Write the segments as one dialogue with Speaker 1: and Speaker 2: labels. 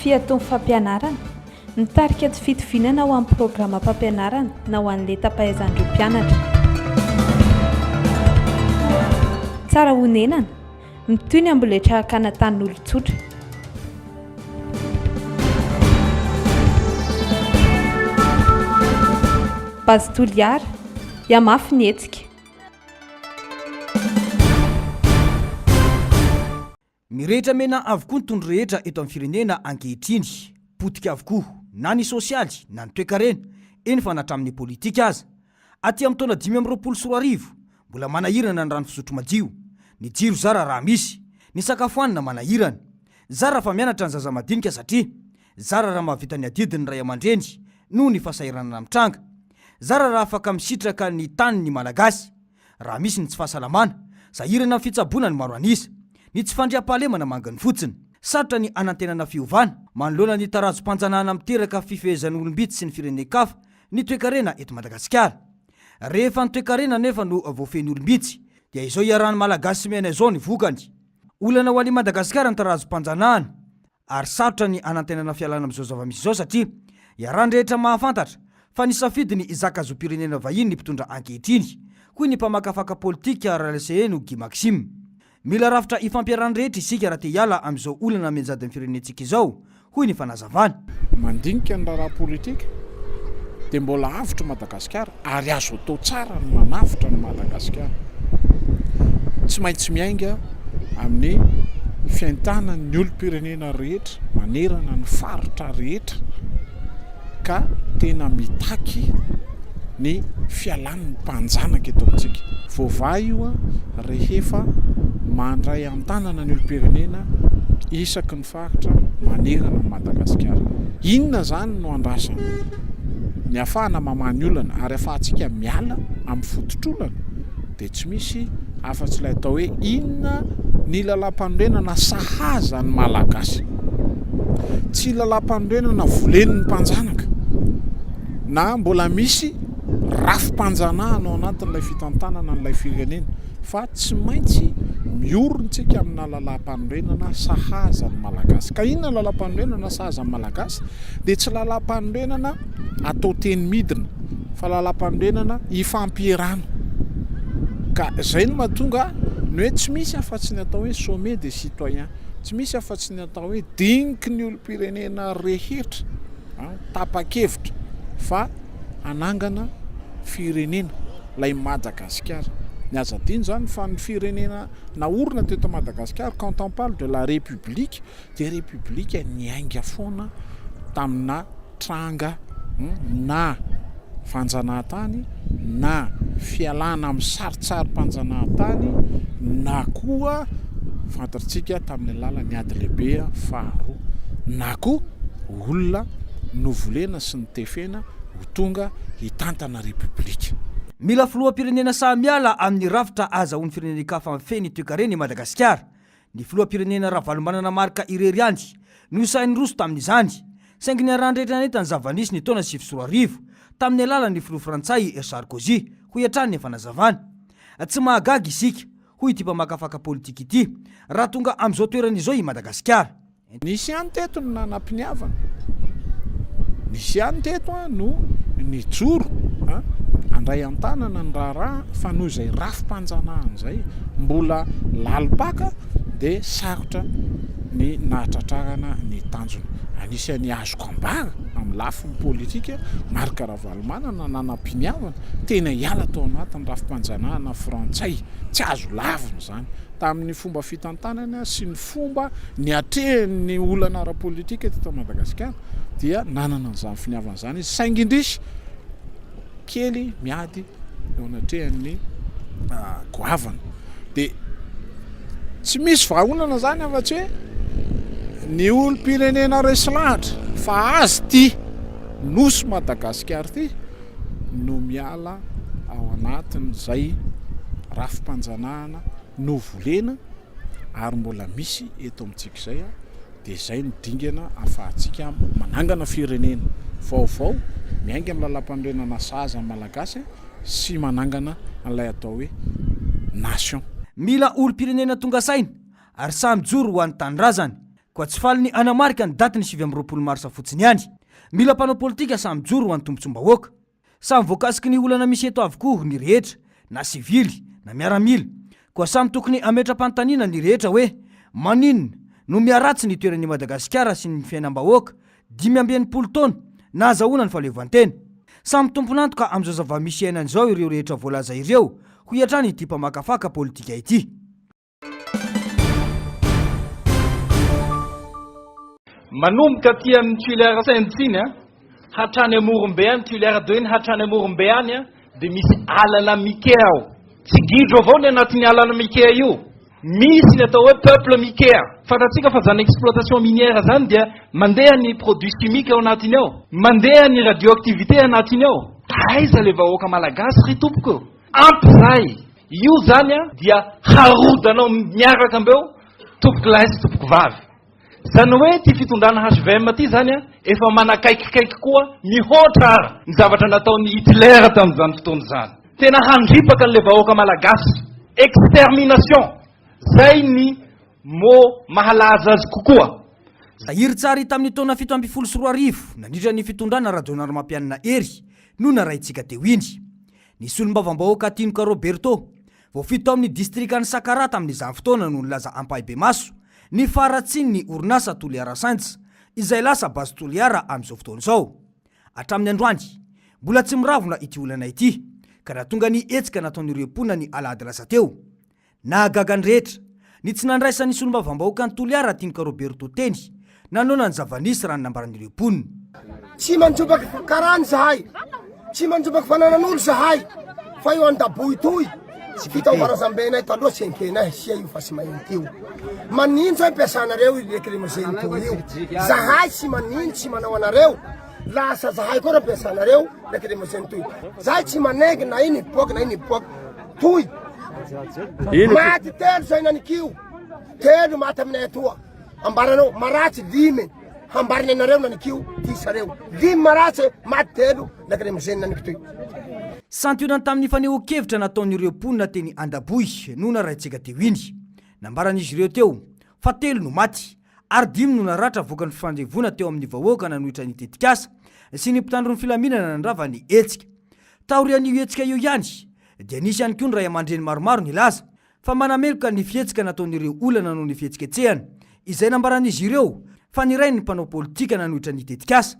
Speaker 1: Fiatoan'ny fampianarana, Mitarika tsy fitoviana na ho an'ny programam-pampianarana na ho an'ny lentam-pahaizan'ireo mpianatra. Tsara honenana, Mitohy ny amboletra hakana tanin'olon-tsotra. Base Toliara, Hihamafy ny hetsika.
Speaker 2: Mirehitra mena avokoa ny tondro rehetra eto amin'ny firenena ankehitriny. Potika avokoa, na ny sosialy, na ny toekarena, eny fa na hatramin'ny politika aza. Aty amin'ny taona 2025, mbola manahirana ny rano fisotro madio, ny jiro zara raha misy, ny sakafo hanina manahirana. Zara fa mianatra ny zaza madinika satria zara raha mahavita ny adidiny ny ray aman-dreny noho ny fahasahiranana mitranga. Zara raha afaka misitraka ny tany ny Malagasy. Raha misy ny tsy fahasalamana, sahirana amin'ny fitsaboana ny maro an'isa. Ny tsy fandriampahalemana manginy fotsiny. Sarotra ny hanantenana fiovana manoloana ny tarazom-panjanahana miteraka fifehezan'olom-bitsy sy ny firenen-kafa ny toekarena eto Madagasikara. Rehefa ny toekarena anefa no voafehin'ny olom-bitsy dia izao iarahan'ny Malagasy miaina izao ny vokany. Olana ho an'i Madagasikara ny tarazom-panjanahana ary sarotra ny hanantenana fialana amin'izao zava-misy izao satria iarahan'ny rehetra mahafantatra fa nisafidy ny hizaka zom-pirenena vahiny ny mpitondra ankehitriny, hoy ny mpamakafaka politika Ralaiseheno Guy Maxime. Mila rafitra ifampiarahan'ny rehetra isika raha te hiala amin'izao olana mianjady amin'ny firenentsika izao, hoy ny fanazavany.
Speaker 3: Mandinika ny raharaha politika dia mbola avotra Madagasikara ary azo atao tsara ny manavotra an'i Madagasikara. Tsy maintsy miainga amin'ny fientanan'ny olom-pirenena rehetra manerana ny faritra rehetra ka tena mitaky ny fialan'ny mpanjanaka eto amintsika. Voavaha io rehefa mandray an-tanana ny olom-pirenena isaky ny faritra manerana an'i Madagasikara. Inona izany no andrasana? Ny ahafahana mamaha ny olana ary ahafahantsika miala amin'ny fototr'olana dia tsy misy afa-tsy ilay atao hoe inona ny lalàmpanorenana sahaza ny Malagasy. Tsy lalàmpanorenana volen'ny mpanjanaka na mbola misy rafi-panjanahana ao anatin'ilay fitantanana an'ilay firenena fa tsy maintsy miorina isika amina lalàmpanorenana sahaza ny Malagasy. Ka inona ny lalàmpanorenana sahaza ny Malagasy? Dia tsy lalàmpanorenana atao teny midina fa lalàmpanorenana ifampierana. Ka izay no mahatonga ny hoe tsy misy afa-tsy ny atao hoe sommet des citoyens, tsy misy afa-tsy ny atao hoe diniky ny olom-pirenena rehetra tapa-kevitra fa hanangana firenena, ilay Madagasikara. Ny aza adino izany fa ny firenena naorina teto Madagasikara, quand on parle de la république dia république niainga foana tamina tranga na fanjanahantany na fialana amin'ny sarintsarim-panjanahantany na koa fantatsika tamin'ny alalan'ny ady lehibe faharoa na koa olona novolena sy notefena ho tonga hitantana Repoblika.
Speaker 2: Mila filoham-pirenena sahy miala amin'ny rafitra ahazahoan'ny firenen-kafa mifehy ny toekarena i Madagasikara. Ny filoham-pirenena Ravalomanana Marc irery ihany no sahy niroso tamin'izany, saingy niarahan-drehetra nahita ny zava-nisy ny taona 2009, tamin'ny alalan'ny filoha frantsay Sarkozy, hoy hatrany ny fanazavana. Tsy mahagaga isika, hoy ity mpamakafaka politika ity, raha tonga amin'izao toerana izao i Madagasikara.
Speaker 3: Nisy ihany teto no nanam-piniavana, nisy ihany teto no nijoro handray an-tanana ny raharaha fa noho izay rafi-panjanahana izay mbola lalim-paka dia sarotra ny nahatratrarana ny tanjona. Anisan'ny azoko ambara amin'ny lafiny politika, Marc Ravalomanana nanam-piniavana tena hiala tao anatin'ny rafi-panjanahana frantsay, tsy azo lavina izany. tamin'ny fomba fitantanana sy ny fomba niatrehany ny olana ara-politika teto Madagasikara dia nanana an'izany finiavana izany izy, saingy indrisy kely miady eo anatrehan'ny goavana. Dia tsy misy vahaolana izany afa-tsy hoe ny olom-pirenena resy lahatra fa azy ity nosy Madagasikara ity no miala ao anatin'izay rafi-panjanahana novolena ary mbola misy eto amintsika izay dia izay no dingana ahafahantsika manangana firenena vaovao miainga amin'ny lalàmpanorenana sahaza ny Malagasy sy manangana an'ilay atao hoe nation.
Speaker 2: Mila olom-pirenena tonga saina ary sahy mijoro ho an'ny tanindrazany. Koa tsy faly ny hanamarika ny datin'ny 29 marsa fotsiny ihany. Mila mpanao politika samy mijoro ho an'ny tombontsoam-bahoaka. Samy voakasiky ny olana misy eto avokoa ny rehetra, na sivily na miaramila. Koa samy tokony hametra-panontaniana ny rehetra hoe maninona no miharatsy ny toeran'i Madagasikara sy ny fiainam-bahoaka 65 taona nahazahoana ny fahaleovantena. Samy tompon'antoka amin'izao zava-misy iainana izao ireo rehetra voalaza ireo, hoy hatrany ity mpamakafaka politika ity.
Speaker 4: Manomboka aty amin'ny Tuléar Sainte iny hatrany Amorombe any, Tuléar 2 iny hatrany Amorombe any dia misy alana Mikea ao. Tsy gidro avao ny anatin'ny alana Mikea io. Misy ny atao hoe peuple Mikea. Fantatsika fa zany exploitation minière zany dia mandeha ny produits chimiques ao anatiny ao, mandeha ny radioactivité anatiny ao. Aiza le vahoaka malagasy ry tompoko? Ampy zay! Io zany dia harodanao miaraka ambeo tompokolahy sy tompokovavy. Zany hoe ty fitondrana hvm ty zany efa manakaikikaiky koa mihoatra ara ny zavatra nataon'i Hitler tamin'izany fotoana izany. Tena handripaka an'le vahoaka malagasy. Extermination! Zay ny mot mahalaza azy kokoa.
Speaker 2: Tahirin-tsary tamin'ny taona 2017 nandritra ny fitondrana Rajaonarimampianina Hery no narahintsika teo iny. Ny solombavambahoaka Tinoka Roberto, voafidy tao amin'ny distrikan'i Sakaraha tamin'izany fotoana no nilaza ampahibemaso ny faharatsian'ny orinasa Toliara Sands, izay lasa Base Toliara amin'izao fotoana izao. Hatramin'ny androany, mbola tsy miravona ity olana ity, ka nahatonga ny hetsika nataon'ireo mponina ny alahady lasa teo. Nahagaga ny rehetra, ny tsy nandraisan'ny solombavambahoakan'i Toliara Tinoka Roberto teny, nanoloana ny zava-nisy raha ny nambaran'ireo mponina.
Speaker 5: Tsy manjobaky karana izahay, tsy manjobaky fananan'olo izahay, fa io Andaboy toy, tsy vita ho razambenay taloha tsy enkenay sia io fa tsy maheno io. Manino zay ampiasanareo io lacrymogène toy io? Zahay tsy manino tsy manao anareo, lasa zahay koa raha ampiasanareo lacrymogène toy. Zahay tsy manengy na ino hipoaky na ino hipoaky. Toy. Maty telo zay nanikio. Telo maty aminay atoa. Ambaranao maratsy dimy. Hambarina anareo nanikio tisareo. Dimy maratsy maty telo lacrymogène naniky toy.
Speaker 2: Santionany tamin'ny fanehoan-kevitra nataon'ireo mponina teny Andaboy no narahintsika teo iny. Nambaran'izy ireo teo fa telo no maty ary dimy no naratra vokany fifanjevoana teo amin'ny vahoaka nanohitra ny tetikasa sy ny mpitandro ny filaminana nandrava ny hetsika. Taorian'io hetsika io ihany dia nisy ihany koa ny ray aman-dreny maromaro nilaza fa manameloka ny fihetsika nataon'ireo olona nanao ny fihetsiketsehana, izay nambaran'izy ireo fa nirahin'ny mpanao politika nanohitra ny tetikasa.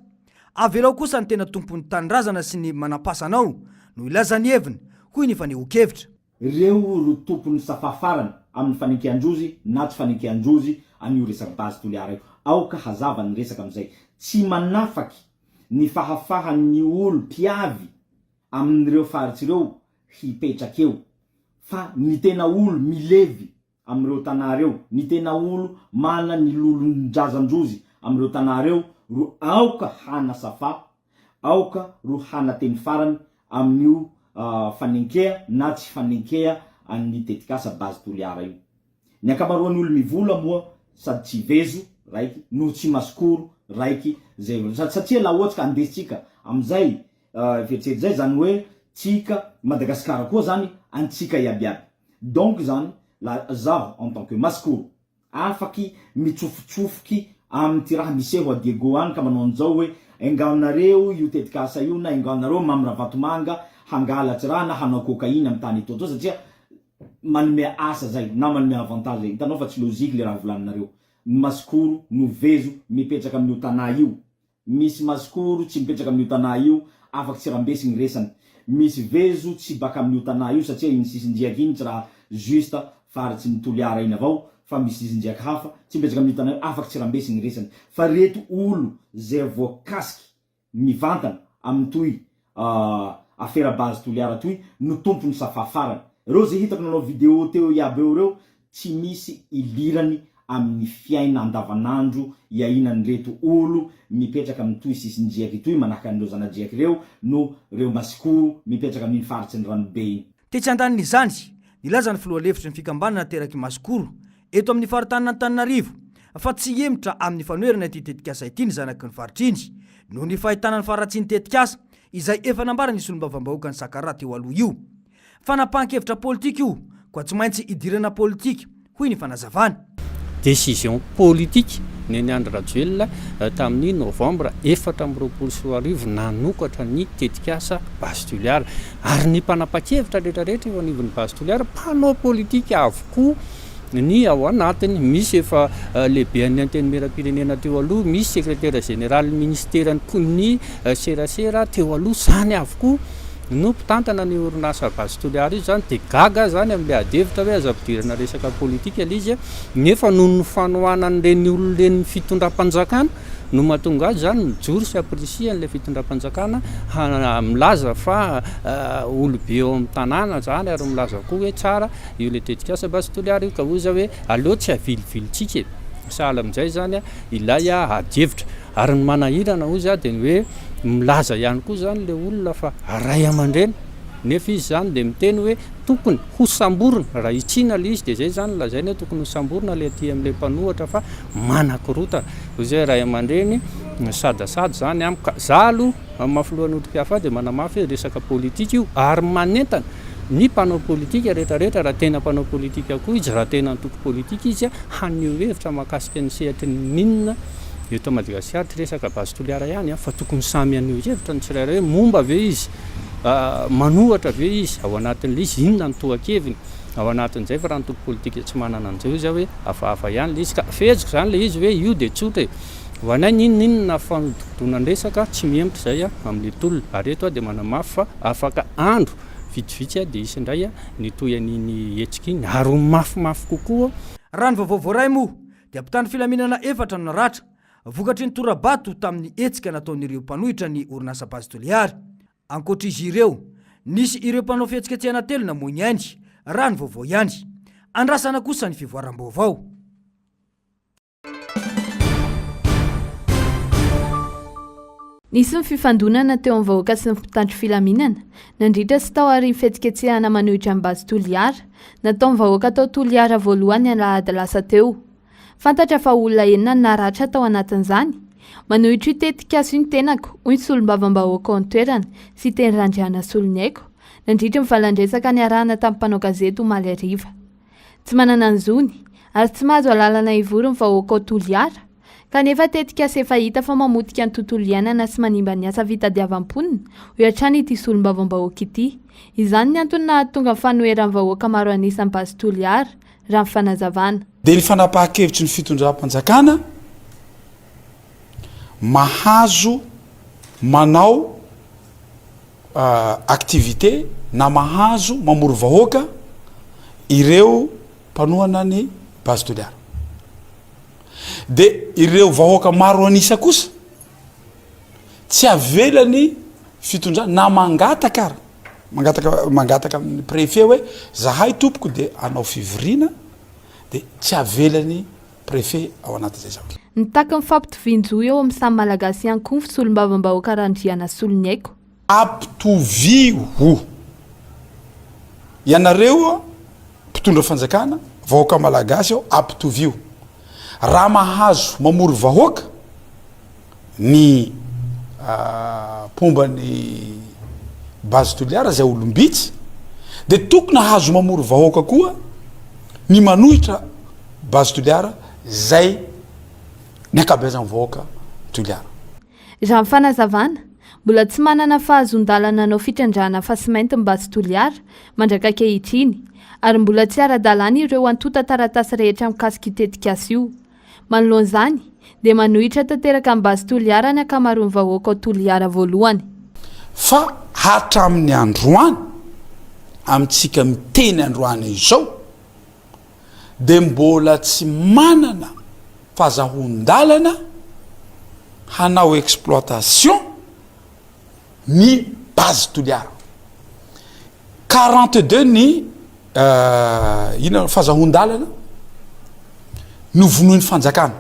Speaker 2: Avelao kosa ny tena tompon'ny tanindrazana sy ny manampasana ao no hilaza ny heviny, hoy ny fanehoan-kevitra.
Speaker 6: Ireo ro tompon'ny safa farany amin'ny fanenkehan-drozy na tsy fanenkehan-drozy an'io resaka base Toliara io. Aoka hazava ny resaka amin'izay. Tsy manafaky ny fahafahan'ny olo mpiavy amin'ireo faritsy ireo hipetraka eo fa ny tena olo milevy amin'ireo tanà reo, ny tena olo mana ny lolon-drazan-drozy amin'ireo tanà reo ro aoka hana safa, aoka ro hana teny farany amin'io fanenkea na tsy fanenkea an'ny tetikasa Base Toliara io. Ny ankamaroan'ny olo mivola moa sady tsy vezo, raiky, no tsy masikoro, raiky, zay, satria laha ohatsy ka andesintsika amizay Vetivety zay zany hoe tsika Madagascar koa zany antsika iaby iaby donc zany la zaho en tant que masikoro afaky mitsofotsofoky amity raha miseho a Diego any ka manao anzao hoe engaonareo io tetikasa io na engaonareo Mamy Ravatomanga hangalatsy raha na hanao cocaine am tany etoa satria manome asa zay na manome avantage zay hitanao fa tsy logique le raha volaninareo ny masikoro no vezo mipetraka amin'io tanà io Misy masikoro tsy mipetraka amin'io tanà io afaky tsy rambesigny resany. Misy vezo tsy baka amin'io tanà io satria iny sisin-driaka iny tsy raha juste faritsy ny Toliara iny avao fa misy sisin-driaka hafa tsy mipetraka amin'io tanà io afaky tsy rambesigny resany. Fa reto olo zay voakasiky mivantana amin'itoy afera base Toliara toy no tompony safà farany. Reo zay hitako nanao video teo iaby eo reo tsy misy ilirany amin'ny fiaina andavanandro iainan'ireto olo mipetraka amin'itoy sisin-driaka itoy manahaka an'ireo zana-driaka ireo no reo masikoro mipetraka amin'iny faritsy ny ranobe iny.
Speaker 2: Tetsy andanin'izany, nilaza ny filoha lefitry ny fikambanana Teraky Masikoro eto amin'ny faritanin'Antananarivo fa tsy hihemotra amin'ny fanoherana ity tetikasa ity ny zanaky ny faritra iny noho ny fahitana ny faharatsian'ny tetikasa izay efa nambaran'ny solombavambahoakan'i Sakaraha teo aloha io. Fanapahan-kevitra politika io, koa tsy maintsy idirana politika, hoy ny fanazavana.
Speaker 7: Décision politique. ny an'i Andry Rajoelina tamin'ny novambra 2024 nanokatra ny tetikasa Base Toliara. Ary ny mpanapa-kevitra rehetrarehetra eo anivon'ny Base Toliara, mpanao politika avokoa ny ao anatiny. Misy efa lehiben'ny Antenimierampirenena teo aloha, misy sekretera jeneralin'ny ministeran'ny serasera teo aloha, izany avokoa no mpitantana an'io orinasa Base Toliara io izany. Dia gaga aho izany amin'ilay adihevitra hoe aza ampidirana resaka politika ilay izy, nefa noho ny fanohanan'ireny olona ireny ny fitondram-panjakana no mahatonga azy izany mijoro sy ampirisihana ilay fitondram-panjakana milaza fa olobe eo amin'ny tanàna izany ary milaza koa hoe tsara io ilay tetikasa Base Toliara io ka hoy za hoe aleo tsy avilivilintsika e! Sahala amin'izay izany ilay adihevitra. Ary ny manahirana hoy za dia ny hoe milaza ihany koa izany ilay olona fa ray aman-dreny nefa izy izany dia miteny hoe tokony hosamborina, raha hitsiana ilay izy dia izay izany no lazainy hoe tokony hosamborina ilay aty amin'ilay mpanohatra fa manakorotana. Hoy izay ray aman-dreny sadasada izany amiko ka za aloha amin'ny maha filohan'ny Otrikafo ahy dia manamafy hoe resaka politika io ary manentana ny mpanao politika rehetra rehetra raha tena mpanao politika koa izy, raha tena antoko politika izy haneho hevitra mahakasika ny sehatry ny mine eto Madagasikara, tsy resaka base Toliara ihany fa tokony samy haneho hevitra ny tsirairay hoe momba ve izy, manohatra ve izy ao anatin'ilay izy, inona ny tohan-keviny ao anatin'izay fa raha antoko politika tsy manana an'izay hoy izaho hoe hafahafa ihany ilay izy ka feheziko izany ilay izy hoe io dia tsotra e, ho anay n'inon'inona fanodinkodonan-dresaka tsy mihemotra izay amin'ilay tolona ary eto aho dia manamafy fa afaka andro vitsivitsy dia hisy indray ny tohin'iny hetsika iny ary ho mafimafy kokoa.
Speaker 2: Raha ny vaovao voaray moa dia mpitandro filaminana efatra no naratra vokatry ny tora-bato tamin'ny hetsika nataon'ireo mpanohitra ny orinasa Base Toliara. Ankoatra izy ireo, nisy ireo mpanao fihetsiketsehana telo namoy ny ainy, raha ny vaovao ihany. Andrasana kosa ny fivoaram-baovao.
Speaker 1: Nisy ny fifandonana teo amin'ny vahoaka sy ny mpitandro filaminana, nandritra sy tao aorian'ny fihetsiketsehana manohitra ny Base Toliara, nataon'ny vahoaka tao Toliara voalohany ny alahady lasa teo. Fantatra fa olona enina no naratra tao anatin'izany. Manohitra io tetikasa io ny tenako, hoy ny solombavambahoaka ao an-toerana, Siteny Randrianasoloniaiko, nandritra ny valan-dresaka niarahana tamin'ny mpanao gazety omaly hariva. Tsy manana ny zony ary tsy mahazo alalana hivory ny vahoaka ao Toliara, kanefa tetikasa efa hita fa mamotika ny tontolo iainana sy manimba ny asa fitadiavan'ny mponina, hoy hatrany ity solombavambahoaka ity. Izany ny antony nahatonga ny fanoheran'ny vahoaka maro an'isa ny Base Toliara, raha ny fanazavana.
Speaker 3: Dia ny fanapahan-kevitry ny fitondram-panjakana mahazo manao activité na mahazo mamory vahoaka ireo mpanohana ny Base Toliara. Dia ireo vahoaka maro an'isa kosa tsy avelany fitondrana na mangataka ara, mangataka mangataka amin'ny préfet hoe zahay tompoko dia hanao fivoriana dia tsy avelany préfet ao anatin'izay zavatra.
Speaker 1: Nitaky ny fampitovian-jo eo amin'ny samy Malagasy ihany koa ny solombavambahoaka Randrianasoloniaiko.
Speaker 3: Ampitoviho ianareo mpitondra fanjakana, vahoaka Malagasy ao, ampitoviho. Raha mahazo mamory vahoaka ny mpomba ny Base Toliara izay olom-bitsy dia tokony hahazo mamory vahoaka koa ny manohitra Base Toliara izay ny ankabeazan'ny vahoaka Toliara.
Speaker 1: Raha ny fanazavana, mbola tsy manana fahazoan-dalana hanao fitrandrahana fasimainty ny Base Toliara mandrak'ankehitriny ary mbola tsy ara-dalàna ireo antontan-taratasy rehetra mikasika io tetikasa io. Manoloana izany, dia manohitra tanteraka ny Base Toliara ny ankamaroan'ny vahoaka ao Toliara voalohany.
Speaker 3: Fa hatramin'ny androany, amintsika miteny androany izao, dia mbola tsy manana fazahoan-dalana hanao exploitation ny Base Toliara. 42 ny inona fazahoan-dalana novonoin'ny fanjakana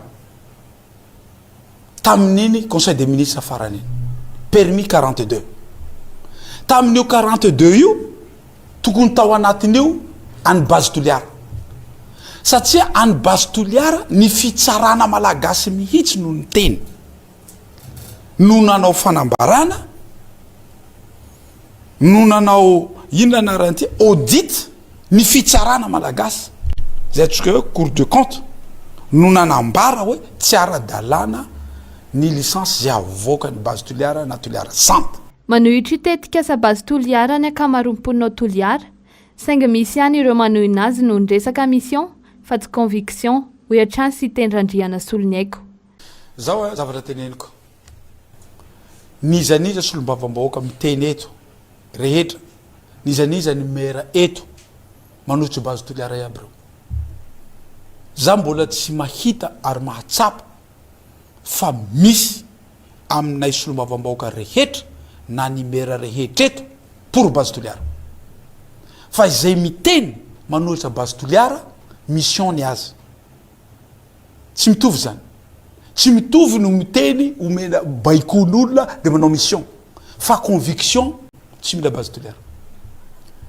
Speaker 3: tamin'iny conseil des ministres farany iny, permis 42. Tamin'io 42 io, tokony tao anatin'io any Base Toliara. Satria any Base Toliara ny fitsarana malagasy mihitsy no niteny, no nanao fanambarana, no nanao inona anaran'ity audit ny fitsarana malagasy izay antsoiko hoe cour de compte.
Speaker 8: no nanambara hoe tsy ara-dalàna ny licence izay avoakan'ny Base Toliara na Toliara Sand.
Speaker 1: Manohitra io tetikasa Base Toliara ny ankamaroan'ny mponina ao Toliara, saingy misy ihany ireo manohina azy noho ny resaka mission fa tsy conviction, hoy hatrany Siteny Randrianasoloniaiko.
Speaker 8: Zao a zavatra teneniko, n'iza n'iza solombavambahoaka miteny eto rehetra, n'iza n'iza ny maire eto manohitry base Toliara iaby reo. Za mbola tsy mahita ary mahatsapa fa misy aminay solombavambahoaka rehetra na ny maire rehetra eto pour base Toliara. Fa izay miteny manohitra base Toliara, mission ny azy. Tsy mitovy izany. Tsy mitovy no miteny omena baikoin'olona dia manao mission. Fa conviction tsy mila base toliara.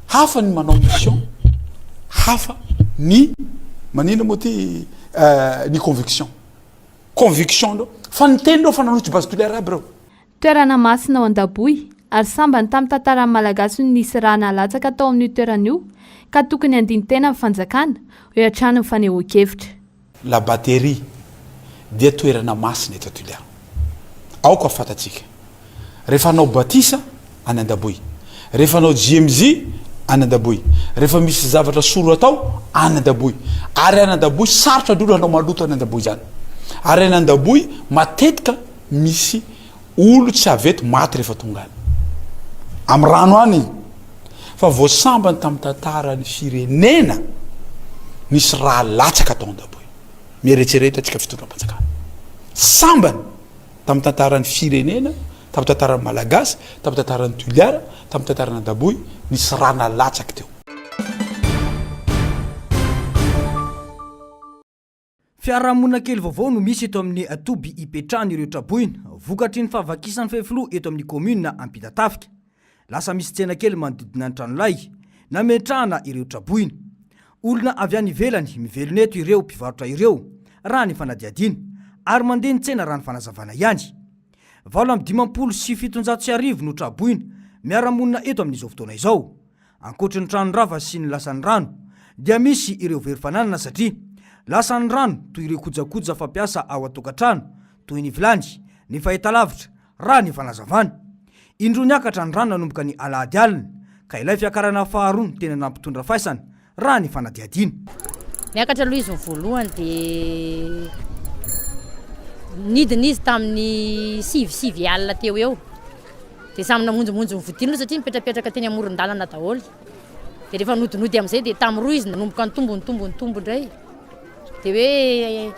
Speaker 8: Hafa ny manao mission, hafa ny manina moa ty ny conviction. Conviction ndreo fa niteny reo fa nanohitsy base toliara aby reo.
Speaker 1: Toerana masina ao Andaboy, ary sambany tamin'ny tantaran'ny Malagasy no nisy rà nalatsaka tao amin'io toerana io, ka tokony handini-tena ny fanjakana, hoy hatrany ny fanehoan-kevitra.
Speaker 8: La batterie dia toerana masina eto Toliara. Aoka fantatsika. Rehefa hanao batisa, any Andaboy. Rehefa hanao JMJ, any Andaboy. Rehefa misy zavatra soro atao, any Andaboy. Ary any Andaboy sarotra indrindra hanao maloto any Andaboy izany. Ary any Andaboy matetika misy olo tsy avy eto maty rehefa tonga any. Amin'ny rano any. Fa vao sambany tamin'ny tantaran'ny firenena nisy rà latsaka tao Andaboy. Mieretsereta antsika fitondram-panjakana. Sambany tamin'ny tantaran'ny firenena, tamin'ny tantaran'ny Malagasy, tamin'ny tantaran'ny Toliara, tamin'ny tantaran'i Andaboy nisy rà nalatsaka teo.
Speaker 2: Fiarahamonina kely vaovao no misy eto amin'ny toby ipetrahan'ireo traboina, vokatry ny fahavakisan'ny fefiloha eto amin'ny kaominina Ampitatafika. Lasa misy tsena kely manodidina ny tranolay, nametrahana ireo traboina. Olona avy any ivelany mivelona eto ireo mpivarotra ireo, raha ny fanadihadiana, ary mandeha ny tsena raha ny fanazavana ihany. 1758 no traboina miara-monina eto amin'izao fotoana izao. Ankoatry ny trano rava sy ny lasan'ny rano dia misy ireo very fananana satria lasan'ny rano toy ireo kojakoja fampiasa ao an-tokantrano toy ny vilany, ny fahitalavitra, raha ny fanazavana. Indroa niakatra ny rano nanomboka ny alahady alina ka ilay fiakarana faharoa no tena nampitondra faisana raha ny fanadihadiana.
Speaker 9: Niakatra aloha izy ny voalohany dia nidina izy tamin'ny sivy sivy alina teo eo. Dia samy namonjimonjy ny vodiny aloha satria nipetrapetraka teny amoron-dalana daholo. Dia rehefa nodinody amin'izay dia tamin'ny roa izy nanomboka nitombo nitombo nitombo indray. Dia hoe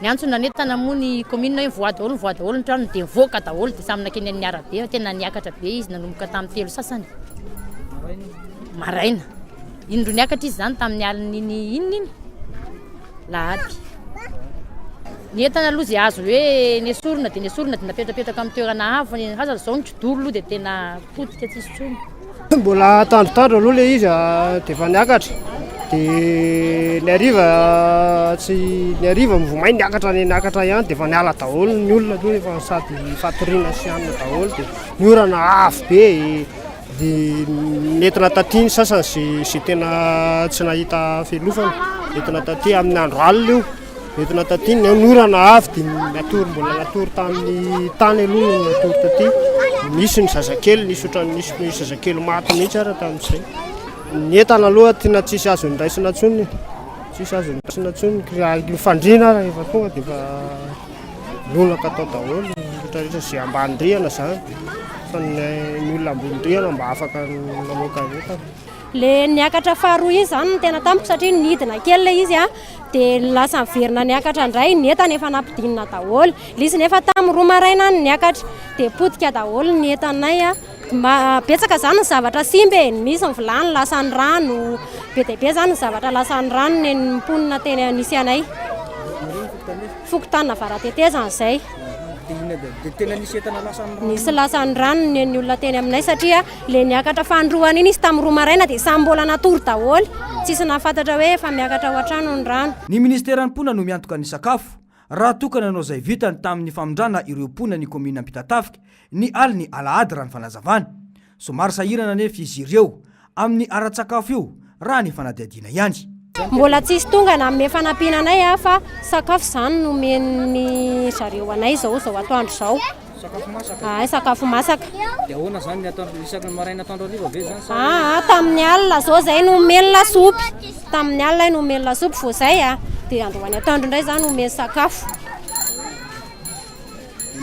Speaker 9: niantso nanentana moa ny commune hoe mivoaha daholo mivoaha daholo ny trano dia nivoaka daholo dia samy nankeny amin'ny arabe fa tena niakatra be izy nanomboka tamin'ny telo sasany maraina. Indroa niakatra izy izany tamin'ny alin'iny inona iny? Lahady. Ny entana aloha izay azo hoe nesorina dia nesorina dia napetrapetraka amin'ny toerana avo, ny aza izao ny kidoro aloha dia tena potika tsisy intsony.
Speaker 10: Mbola tandrotandro aloha ilay izy dia efa niakatra dia ny hariva tsy ny hariva vao may niakatra ny niakatra ihany dia efa niala daholo ny olona aloha efa sady fatoriana sy hanina daholo dia ny orana avy be Dia nentina taty ny sasany izay izay tena tsy nahita fialofana, nentina taty amin'ny andro alina io, nentina taty ny orana avy dia natory mbola natory tamin'ny tany aloha no natory taty, nisy ny zazakely, nisy ohatran'ny nisy ny zazakely maty mihitsy ara tamin'izay. Ny entana aloha tena tsisy azo noraisina intsony, tsisy azo noraisina intsony, ny fandriana ara efa tonga dia efa Lonaka tao daholo ny rehetra rehetra izay ambany rihana izany fa ny olona ambony rihana mba afaka namoaka entana.
Speaker 11: Le niakatra faharoa iny izany no tena tampoka satria nidina kely ilay izy a, dia lasa niverina niakatra indray, ny entana efa nampidinina daholo, ilay izy nefa tamin'ny roa maraina no niakatra, dia potika daholo ny entanay a. Betsaka izany ny zavatra simba e, misy ny vilany lasan'ny rano, be dia be izany ny zavatra lasan'ny rano nen'ny mponina teny nisy anay. Fokontany Avaratetezana izay. Nisy lasan'ny rano nen'ny olona teny aminay satria ilay niakatra fanindroany iny izy tamin'ny roa maraina dia samy mbola natory daholo, tsisy nahafantatra hoe efa miakatra ao an-trano ny rano.
Speaker 2: Ny minisiteran'ny mponina no miantoka ny sakafo, raha toa ka nanao izay vitany tamin'ny famindrana ireo mponina ny kaominina Ampitatafika Ny alin'ny alahady raha ny fanazavana. Somary sahirana anefa izy ireo amin'ny ara-tsakafo io raha ny fanadihadiana ihany.
Speaker 11: Mbola tsisy tonga nanome fanampiana anay a fa sakafo izany no omen'ny zareo anay izao izao atoandro izao.
Speaker 12: Sakafo masaka?
Speaker 11: Ay, sakafo masaka.
Speaker 12: Dia ahoana izany ny atoandro, isaky ny maraina atoandro hariva ve izany sa?
Speaker 11: Aa, tamin'ny alina izao izay no omeny lasopy. Tamin'ny alina no omeny lasopy vao izay a. Dia androany atoandro indray izany omeny sakafo.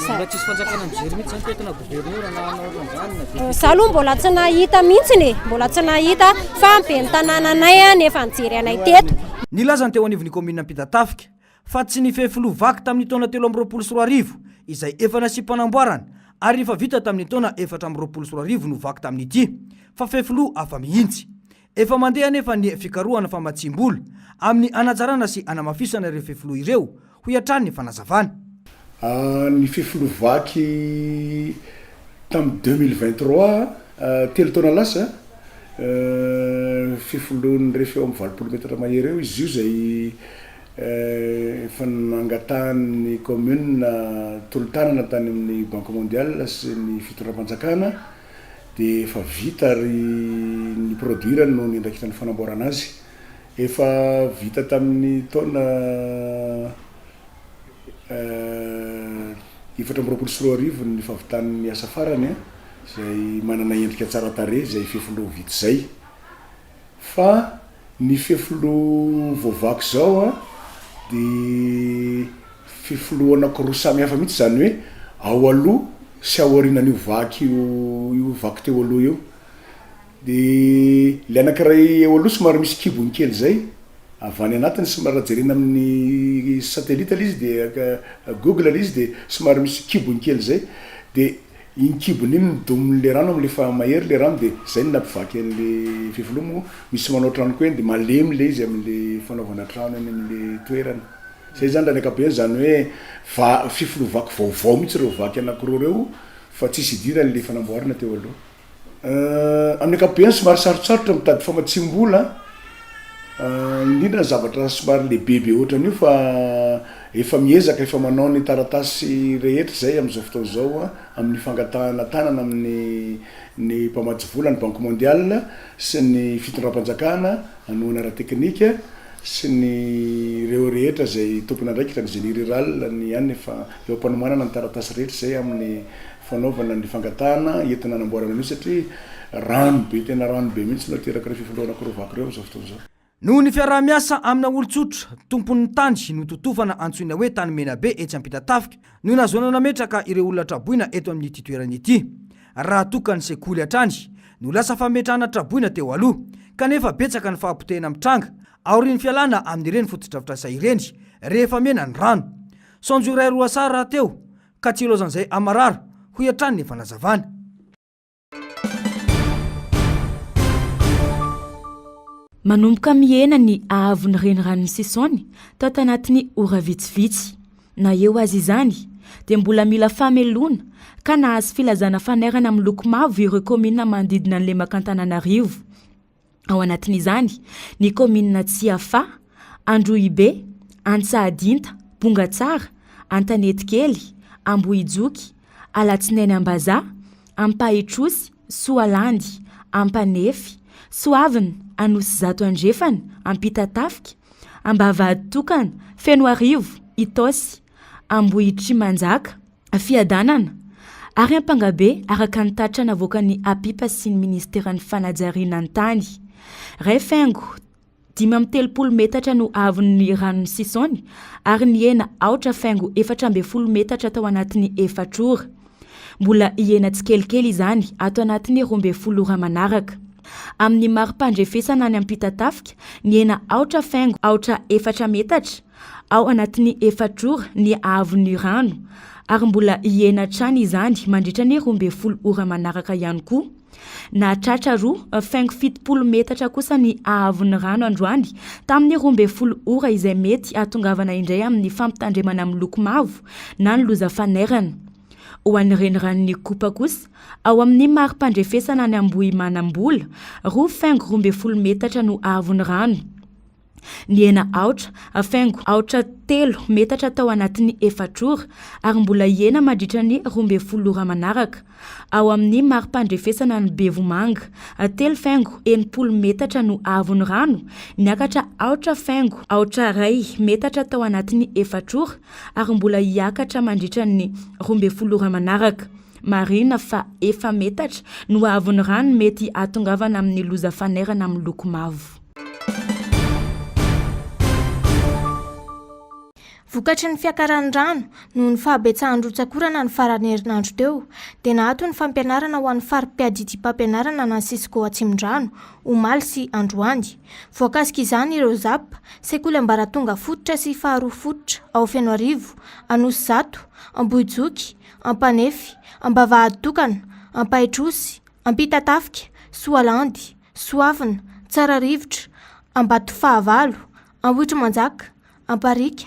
Speaker 12: Mbola tsisy fanjakana mijery mihitsy izany teto na governora na na ohatran'izany na député.
Speaker 11: Za aloha mbola tsy nahita mihitsiny e, mbola tsy nahita fa ny ben'ny tanànanay a nefa nijery anay teto.
Speaker 2: Nilaza ny teo anivon'ny kaominina Ampitatafika fa tsy ny fefiloha vaky tamin'ny taona 2023 izay efa nasiam-panamboarana ary efa vita tamin'ny taona 2024 no vaky tamin'ity fa fefiloha hafa mihitsy. Efa mandeha anefa ny fikarohana famatsiam-bola amin'ny hanatsarana sy hanamafisana ireo fefiloha ireo, hoy hatrany ny fanazavana.
Speaker 13: Ny fefiloha vaky tamin'ny 2023, telo taona lasa, fefiloha nirefy eo amin'ny 80 metatra mahery eo izy io izay efa nangatahan'ny commune tolo-tanana tany amin'ny Banque mondiale sy ny fitondram-panjakana. dia efa vita ary ny produire no niandraikitra ny fanamboarana azy. Efa vita tamin'ny taona 2024 ny fahavitan'ny asa farany izay manana endrika tsara tarehy izay fefiloha vita izay. Fa ny fefiloha voavaky izao an, dia fefiloha anakiroa samy hafa mihitsy, izany hoe ao aloha sy ao aorianan'io vaky io, io vaky teo aloha io. Dia ilay anakiray eo aloha somary misy kibony kely izay, avy any anatiny somary raha jerena amin'ny satellite ilay izy dia google ilay izy dia somary misy kibony kely izay, dia Iny kibony iny no domin'le rano amle fa mahery le rano de zay no nampivaky an'le fefiloha moa misy manao trano koa eny de malemy le izy amle fanaovana trano eny amle toerana zay zany raha ny ankapobeny zany hoe va fefiloha vaky vaovao mihitsy ireo vaky anakiroa ireo fa tsisy idirany le fanamboarana teo aloha. Amin'ny ankapobeny somary sarotsarotra mitady famatsiam-bola indrindra ny zavatra somary lehibebe ohatran'io fa efa miezaka efa manao ny taratasy rehetra izay amin'izao fotoana izao amin'ny fangatahana tanana amin'ny ny mpamatsy vola ny banque mondiale sy ny fitondram-panjakana hanohana ara-teknika sy ny ireo rehetra izay tompon'andraikitra ny génie rural ny any efa eo am-panomanana ny taratasy rehetra izay amin'ny fanaovana ny fangatahana entina hanamboarana an'io satria rano be tena rano be mihitsy no aterak'ireo fifilohana korovaky ireo amin'izao fotoana izao.
Speaker 2: Noho ny fiaraha-miasa amina olon-tsotra, tompon'ny tany nototofana antsoina hoe tany Menabe etsy Ampitatafika no nahazoana nametraka ireo olona traboina eto amin'ity toerana ity. Raha toa ka ny sekoly hatrany no lasa fametrahana traboina teo aloha, kanefa betsaka ny fahapotehana mitranga aorian'ny fialana amin'ireny fotodrafitrasa ireny rehefa mena ny rano. Saonjo iray roa saha rahateo ka tsy ilaozan'izay hamarara, hoy hatrany ny fanazavana.
Speaker 14: Manomboka mihena ny haavon'ny reniranon'i Sisaony tato anatin'ny ora vitsivitsy. Na eo aza izany, dia mbola mila famelona ka nahazo filazana fanairana miloko mavo ireo kaominina manodidina ny lemak'Antananarivo. Ao anatin'izany ny kaominina Tsiafahy, Androhibe, Antsahadinta, Bongatsara, Antanetikely, Ambohijoky, Alatsinainy Ambazaha, Ampahitrosy, Soalandy, Ampanefy, Soavina, Anosizato Andrefana, Ampitatafika, Ambavahaditokana, Fenoarivo, Itaosy, Ambohitrimanjaka, Fiadanana, ary Ampangabe araka ny tatitra navoakan'ny APIPA sy ny Minisiteran'ny Fanajariana ny tany. Iray faingo 35 metatra no haavon'ny ranon'i Sisaony ary nihena aotra faingo 14 metatra tao anatin'ny efatra ora. Mbola hihena tsikelikely izany ato anatin'ny 12 ora manaraka. Amin'ny mari-pandrefesana any Ampitatafika, nihena aotra faingo aotra efatra metatra ao anatin'ny efatra ora ny haavon'ny rano ary mbola hihena hatrany izany mandritra ny 12 ora manaraka ihany koa. Nahatratra roa faingo 70 metatra kosa ny haavon'ny rano androany tamin'ny 12 ora izay mety hahatongavana indray amin'ny fampitandremana miloko mavo na ny loza fanairana. Ho an'ny reniranon'Ikopa kosa, ao amin'ny mari-pandrefesana any Ambohimanambola, roa faingo 12 metatra no haavon'ny rano. Nihena aotra faingo aotra telo metatra tao anatin'ny efatra ora ary mbola hihena mandritra ny 12 ora manaraka. Ao amin'ny mari-pandrefesana ny Bevomanga, telo faingo 60 metatra no haavon'ny rano, niakatra aotra faingo aotra iray metatra tao anatin'ny efatra ora ary mbola hiakatra mandritra ny 12 ora manaraka. Marihina fa efa metatra no haavon'ny rano mety hahatongavana amin'ny loza fanairana miloko mavo.
Speaker 15: Vokatry ny fiakaran'ny rano noho ny fahabetsahan'ny rotsak'orana ny faran'ny herinandro teo dia naato ny fampianarana ho an'ny fari-piadidiam-pampianarana na Cisco Atsimondrano omaly sy androany. Voakasik'izany ireo Zap, sekoly ambaratonga fototra sy faharoa fototra ao Fenoarivo, Anosizato, Ambohijoky, Ampanefy, Ambavahaditokana, Ampahitrosy, Ampitatafika, Soalandy, Soavina, Tsararivotra, Ambatofahavalo, Ambohitrimanjaka, Amparika,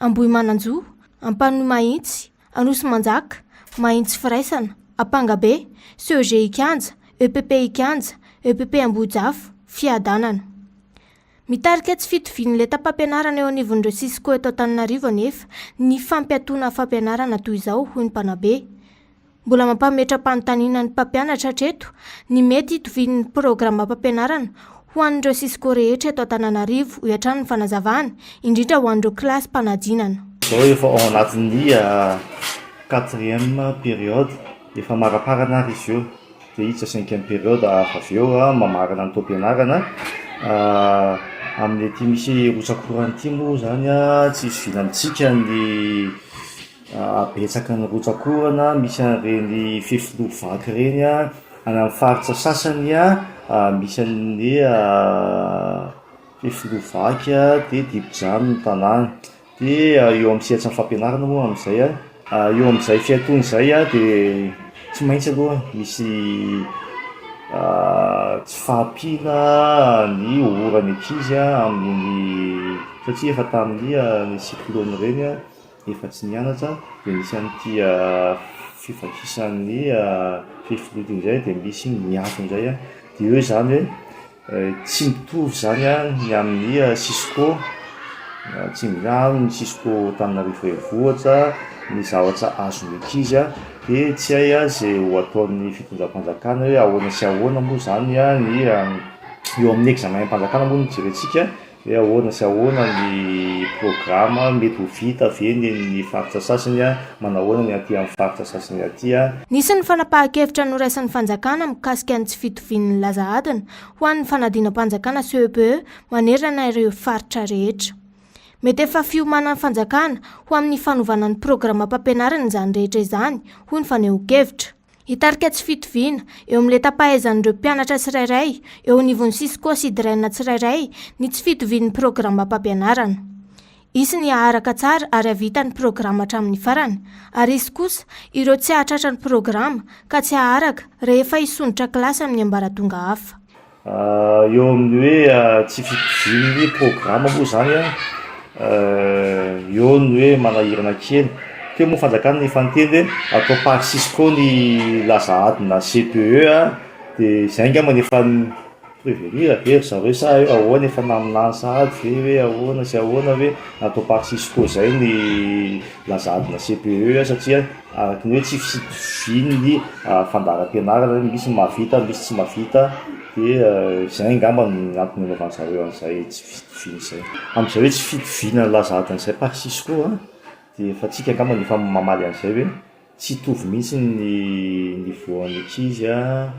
Speaker 15: Ambohimananjoa, Ampanohimahitsy, Anosimanjaka, Mahitsy Firaisana, Ampangabe, CEG Ikanja, EPP Ikanja, EPP Ambohijafy, Fiadanana. Mitarika tsy fitovian'ny lentam-pampianarana eo anivon'ireo Cisco eto Antananarivo anefa ny fampiatoana fampianarana toy izao, hoy ny mpanabe. Mbola mampametra-panontaniana ny mpampianatra hatreto ny mety hitovian'ny programam-pampianarana ho an'ireo Cisco rehetra eto Antananarivo, hoy hatrany ny fanazavana, indrindra ho an'ireo kilasim-panadinana.
Speaker 16: Izao efa ao anatin'ny quatrième période, efa maraparana ary izy io, dia hiditra cinquième période avy eo mamarana ny taom-pianarana. Amin'ity misy rotsak'orana ity moa izany tsy zoviana amintsika ny Betsaka ny rotsak'orana, misy an'ireny fefiloha vaky ireny any amin'ny faritra sasany misy an'ny fefiloha vaky dia dibo-drano ny tanàna. Dia eo amin'ny sehatry ny fampianarana moa amin'izay, eo amin'izay fiatoana izay dia tsy maintsy aloha misy tsy fahampiana ny oran'ny ankizy amin'iny satria efa tamin'ny cyclone ireny. efa tsy nianatra dia nisy an'ity fivakisan'ny fefiloha ity indray dia misy miato indray dia eo izany hoe tsy mitovy izany ny amin'ny Cisco tsy mitovy ny Cisco Antananarivo renivohitra ny zavatra azon'ny ankizy dia tsy hay izay ho ataon'ny fitondram-panjakana hoe ahoana sy ahoana moa izany ny eo amin'ny examen-mpanjakana moa no jerentsika. Hoe ahoana sy ahoana ny programa, mety ho vita ve ny eny faritra sasany, manahoana ny aty amin'ny faritra sasany aty.
Speaker 15: Nisy ny fanapahan-kevitra noraisin'ny fanjakana mikasika ny tsy fitovian'ny laza adina ho an'ny fanadinam-panjakana CEPE manerana ireo faritra rehetra. Mety efa fiomanan'ny fanjakana ho amin'ny fanovana ny programam-pampianarana izany rehetra izany, hoy ny fanehoan-kevitra. Hitarika tsy fitoviana eo amin'ny lentam-pahaizan'ireo mpianatra tsirairay eo anivon'ny Cisco sy Dren tsirairay ny tsy fitovian'ny programam-pampianarana. Hisy ny haharaka tsara ary hahavita ny programa hatramin'ny farany, ary hisy kosa ireo tsy hahatratra ny programa ka tsy haharaka rehefa hisondrotra kilasy amin'ny ambaratonga hafa.
Speaker 16: Eo amin'ny hoe tsy fitovian'ny programa moa izany an, eo ny hoe manahirana kely. Teo moa fanjakana efa niteny hoe atao par cisco ny laza adina CPE an, dia izay angamba no efa ni-prevenir ve ry zareo sa hoe ahoana, efa naminany sahady ve hoe ahoana sy ahoana hoe atao par cisco izay ny laza adina CPE satria Araka ny hoe tsy fitovian'ny fandaharam-pianarana hoe misy ny mahavita, misy tsy mahavita dia izay angamba no antony nanaovan'ny zareo an'izay tsy fitoviana izay. Amin'izay hoe tsy fitoviana laza adin'izay par cisco an, dia efa tsika angamba no efa mamaly an'izay hoe tsy hitovy mihitsy ny niveau an'ny ankizy an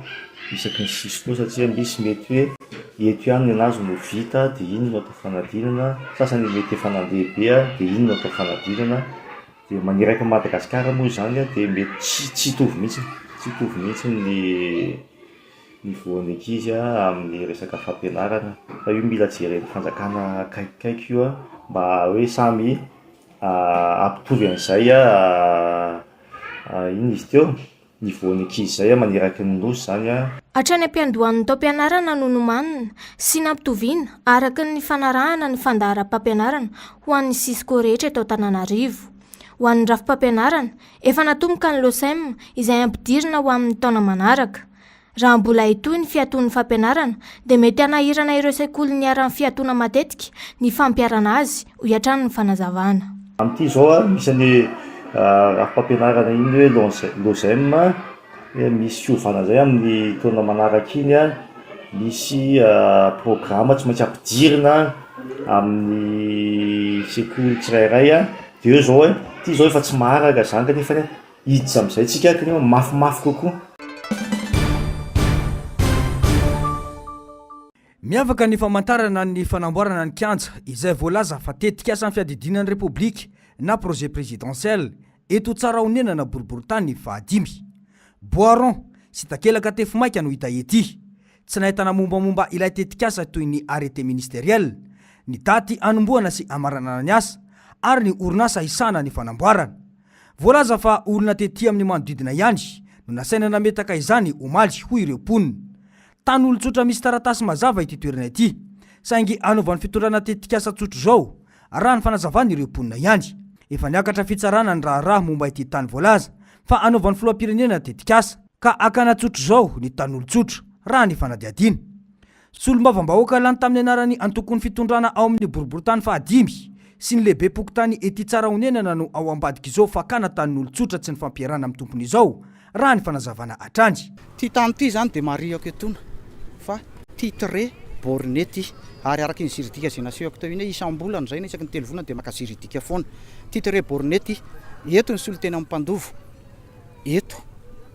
Speaker 16: isaky ny cisco satria misy mety hoe eto ihany ny an'azy no vita dia iny no atao fanadinana, sasany mety efa nandeha be dia iny no atao fanadinana. Dia maneraka an'i Madagasikara moa izany dia mety tsy tsy hitovy mihitsy, tsy hitovy mihitsy ny niveau-n'ny ankizy amin'ny resaka fampianarana fa io mila jeren'ny fanjakana akaikikaiky io mba hoe samy hampitovy an'izay inona izy teo? Niveau ny ankizy izay maneraky ny nosy izany an.
Speaker 15: Hatrany am-piandohan'ny taom-pianarana no nomanina sy nampitoviana araka ny nifanarahana ny fandaharam-pampianarana ho an'ny Cisco rehetra eto Antananarivo. Ho an'ny rafi-pampianarana, efa natomboka ny LOCEM izay hampidirina ho amin'ny taona manaraka. Raha mbola hitohy ny fiatoan'ny fampianarana dia mety hanahirana ireo sekoly niharan'ny fiatoana matetika ny fampiharana azy, hoy hatrany ny fanazavana.
Speaker 16: Amin'ity izao misy an'io rafi-pampianarana iny hoe LOGEM, hoe misy fiovana izay amin'ny taona manaraka iny, misy programa tsy maintsy ampidirina amin'ny sekoly tsirairay, dia eo izao hoe ity izao efa tsy maharaka izany kanefa hiditra amin'izay tsika kanefa mafimafy kokoa.
Speaker 2: Miavaka ny famantarana ny fanamboarana ny kianja izay voalaza fa tetikasan'ny fiadidiana ny Repoblika na projet présidentiel eto Tsarahonenana boriborintany fahadimy. Bois rond sy takelaka tefy maika no hita ety. Tsy nahitana mombamomba ilay tetikasa toy ny arrêté ministériel, ny daty hanombohana sy hamaranana ny asa ary ny orinasa hisahana ny fanamboarana. Voalaza fa olona tety amin'ny manodidina ihany no nasaina nametaka izany omaly hoy ireo mponina. Tany olon-tsotra misy taratasy mazava ity toerana ity, saingy hanaovan'ny fitondrana tetikasa tsotr'izao, raha ny fanazavan'ireo mponina ihany. Efa niakatra fitsarana ny raharaha momba ity tany voalaza fa hanaovan'ny filoham-pirenena tetikasa, ka hakana tsotr'izao ny tanin'olon-tsotra, raha ny fanadihadiana. Solombavambahoaka lany tamin'ny anaran'ny antokon'ny fitondrana ao amin'ny boriborintany fahadimy sy ny lehibem-pokontany ety Tsarahonenana no ao ambadik'izao fakana tanin'olon-tsotra tsy nifampierana amin'ny tompony izao, raha ny fanazavana hatrany.
Speaker 17: Ity tany ity izany dia marihako etoana fa titre borné ity ary araka iny ziridika izay nasehoko teo iny hoe isam-bolana izay na isaky ny telo volana dia maka ziridika foana. Titre borné ity. Eto ny solontenan'ny mpandova. Eto.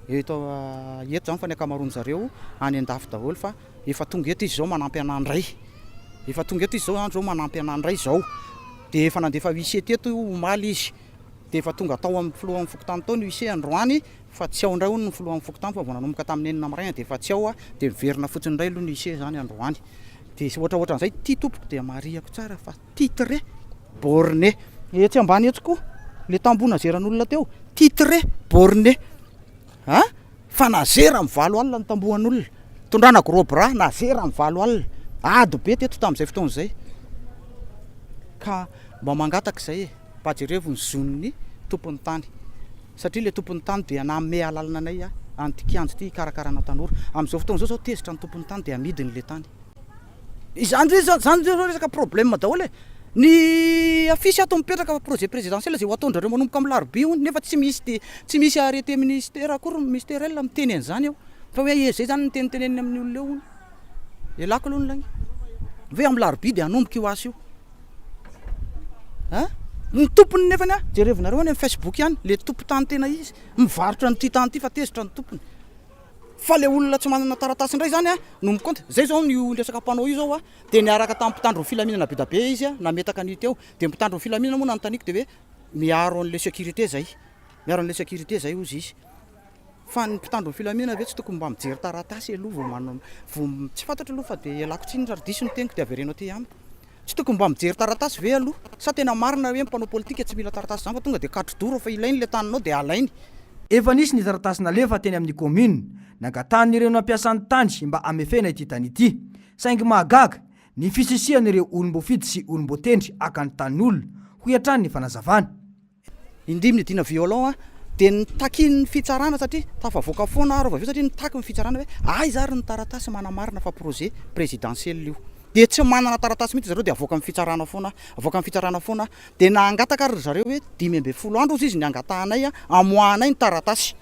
Speaker 17: Eto eto izany fa ny ankamaroan-dry zareo any an-dafy daholo fa efa tonga eto izy izao manampy anà indray. Efa tonga eto izy izao izany izao manampy anà indray izao. Dia efa nandefa huissier teto omaly izy. Dia efa tonga tao amin'ny filohan'ny fokontany tao ny huissier androany fa tsy ao indray hono ny filohan'ny fokontany fa vao nanomboka tamin'ny enina maraina dia efa tsy ao dia miverina fotsiny indray aloha ny huissier izany androany. Dia ohatraohatran'izay ity tompoko dia marihako tsara fa titre borné. Etsy ambany etsy koa le tamboho nazeran'olona teo titre borné. A! Fa nazera amin'ny 8000 ny tambohan'olona. Tondrana gros bras nazera amin'ny 8000. Ady be teto tamin'izay fotoana izay. Ka mba mangataka izay e. Mba jerevo ny zon'ny tompon'ny tany satria ilay tompon'ny tany dia nanome alalana anay an'ity kianja ity hikarakarana tanora. Amin'izao fotoana izao izao tezitra ny tompon'ny tany dia amidiny ilay tany. Izany izany izao resaka problème daholo e. Ny affiche ato mipetraka fa projet présidentiel izay ho ataon-drareo manomboka amin'ny larobia hono nefa tsy misy tsy misy arrêté ministère akory ministériel miteny an'izany eo fa hoe izay izany no teniteneniny amin'ny olona eo hono. Ialako aloha ny lainga. Hoe amin'ny larobia dia hanomboka io asa io. An! Ny tompony nefany an, jerevonareo any amin'ny Facebook any, le tompon-tany tena izy, mivarotra an'ity tany ity fa tezitra ny tompony. Fa le olona tsy manana taratasy indray zany an, no mi-compte. Zay zao io resaka panneau io zao an, dia niaraka tamin'ny mpitandro ny filaminana be da be izy an, nametaka an'io teo. Dia ny mpitandro ny filaminana moa nanontaniako dia hoe miaro an'le sécurité zay, miaro an'le sécurité zay hozy izy. Fa ny mpitandro ny filaminana ve tsy tokony mba mijery taratasy aloha vao manao, vao, tsy fantatro aloha fa dia ialako tsiny raha diso ny teniko dia avereno aty amiko. Tsy tokony mba mijery taratasy ve aloha? Sa tena marina hoe ny mpanao politika tsy mila taratasy izany fa tonga dia katro-doro fa ilainy ilay taninao dia alainy.
Speaker 2: Efa nisy ny taratasy nalefa teny amin'ny kaominina, nangatahan'ireo nampiasa ny tany mba hamefena ity tany ity. Saingy mahagaga, ny fisisihan'ireo olom-boafidy sy olom-boatendry haka ny tanin'olona, hoy hatrany ny fanazavana.
Speaker 17: Indimy nidina violon aho dia nitaky ny fitsarana satria tafavoaka foana aho rova avy eo satria nitaky ny fitsarana hoe aiza ary ny taratasy manamarina fa projet présidentiel io. Dia tsy manana taratasy mihitsy zareo dia avoaka amin'ny fitsarana foana aho, avoaka amin'ny fitsarana foana aho. Dia nangataka ary ry zareo hoe 15 andro hozy izy ny angatahanay amoahanay ny taratasy.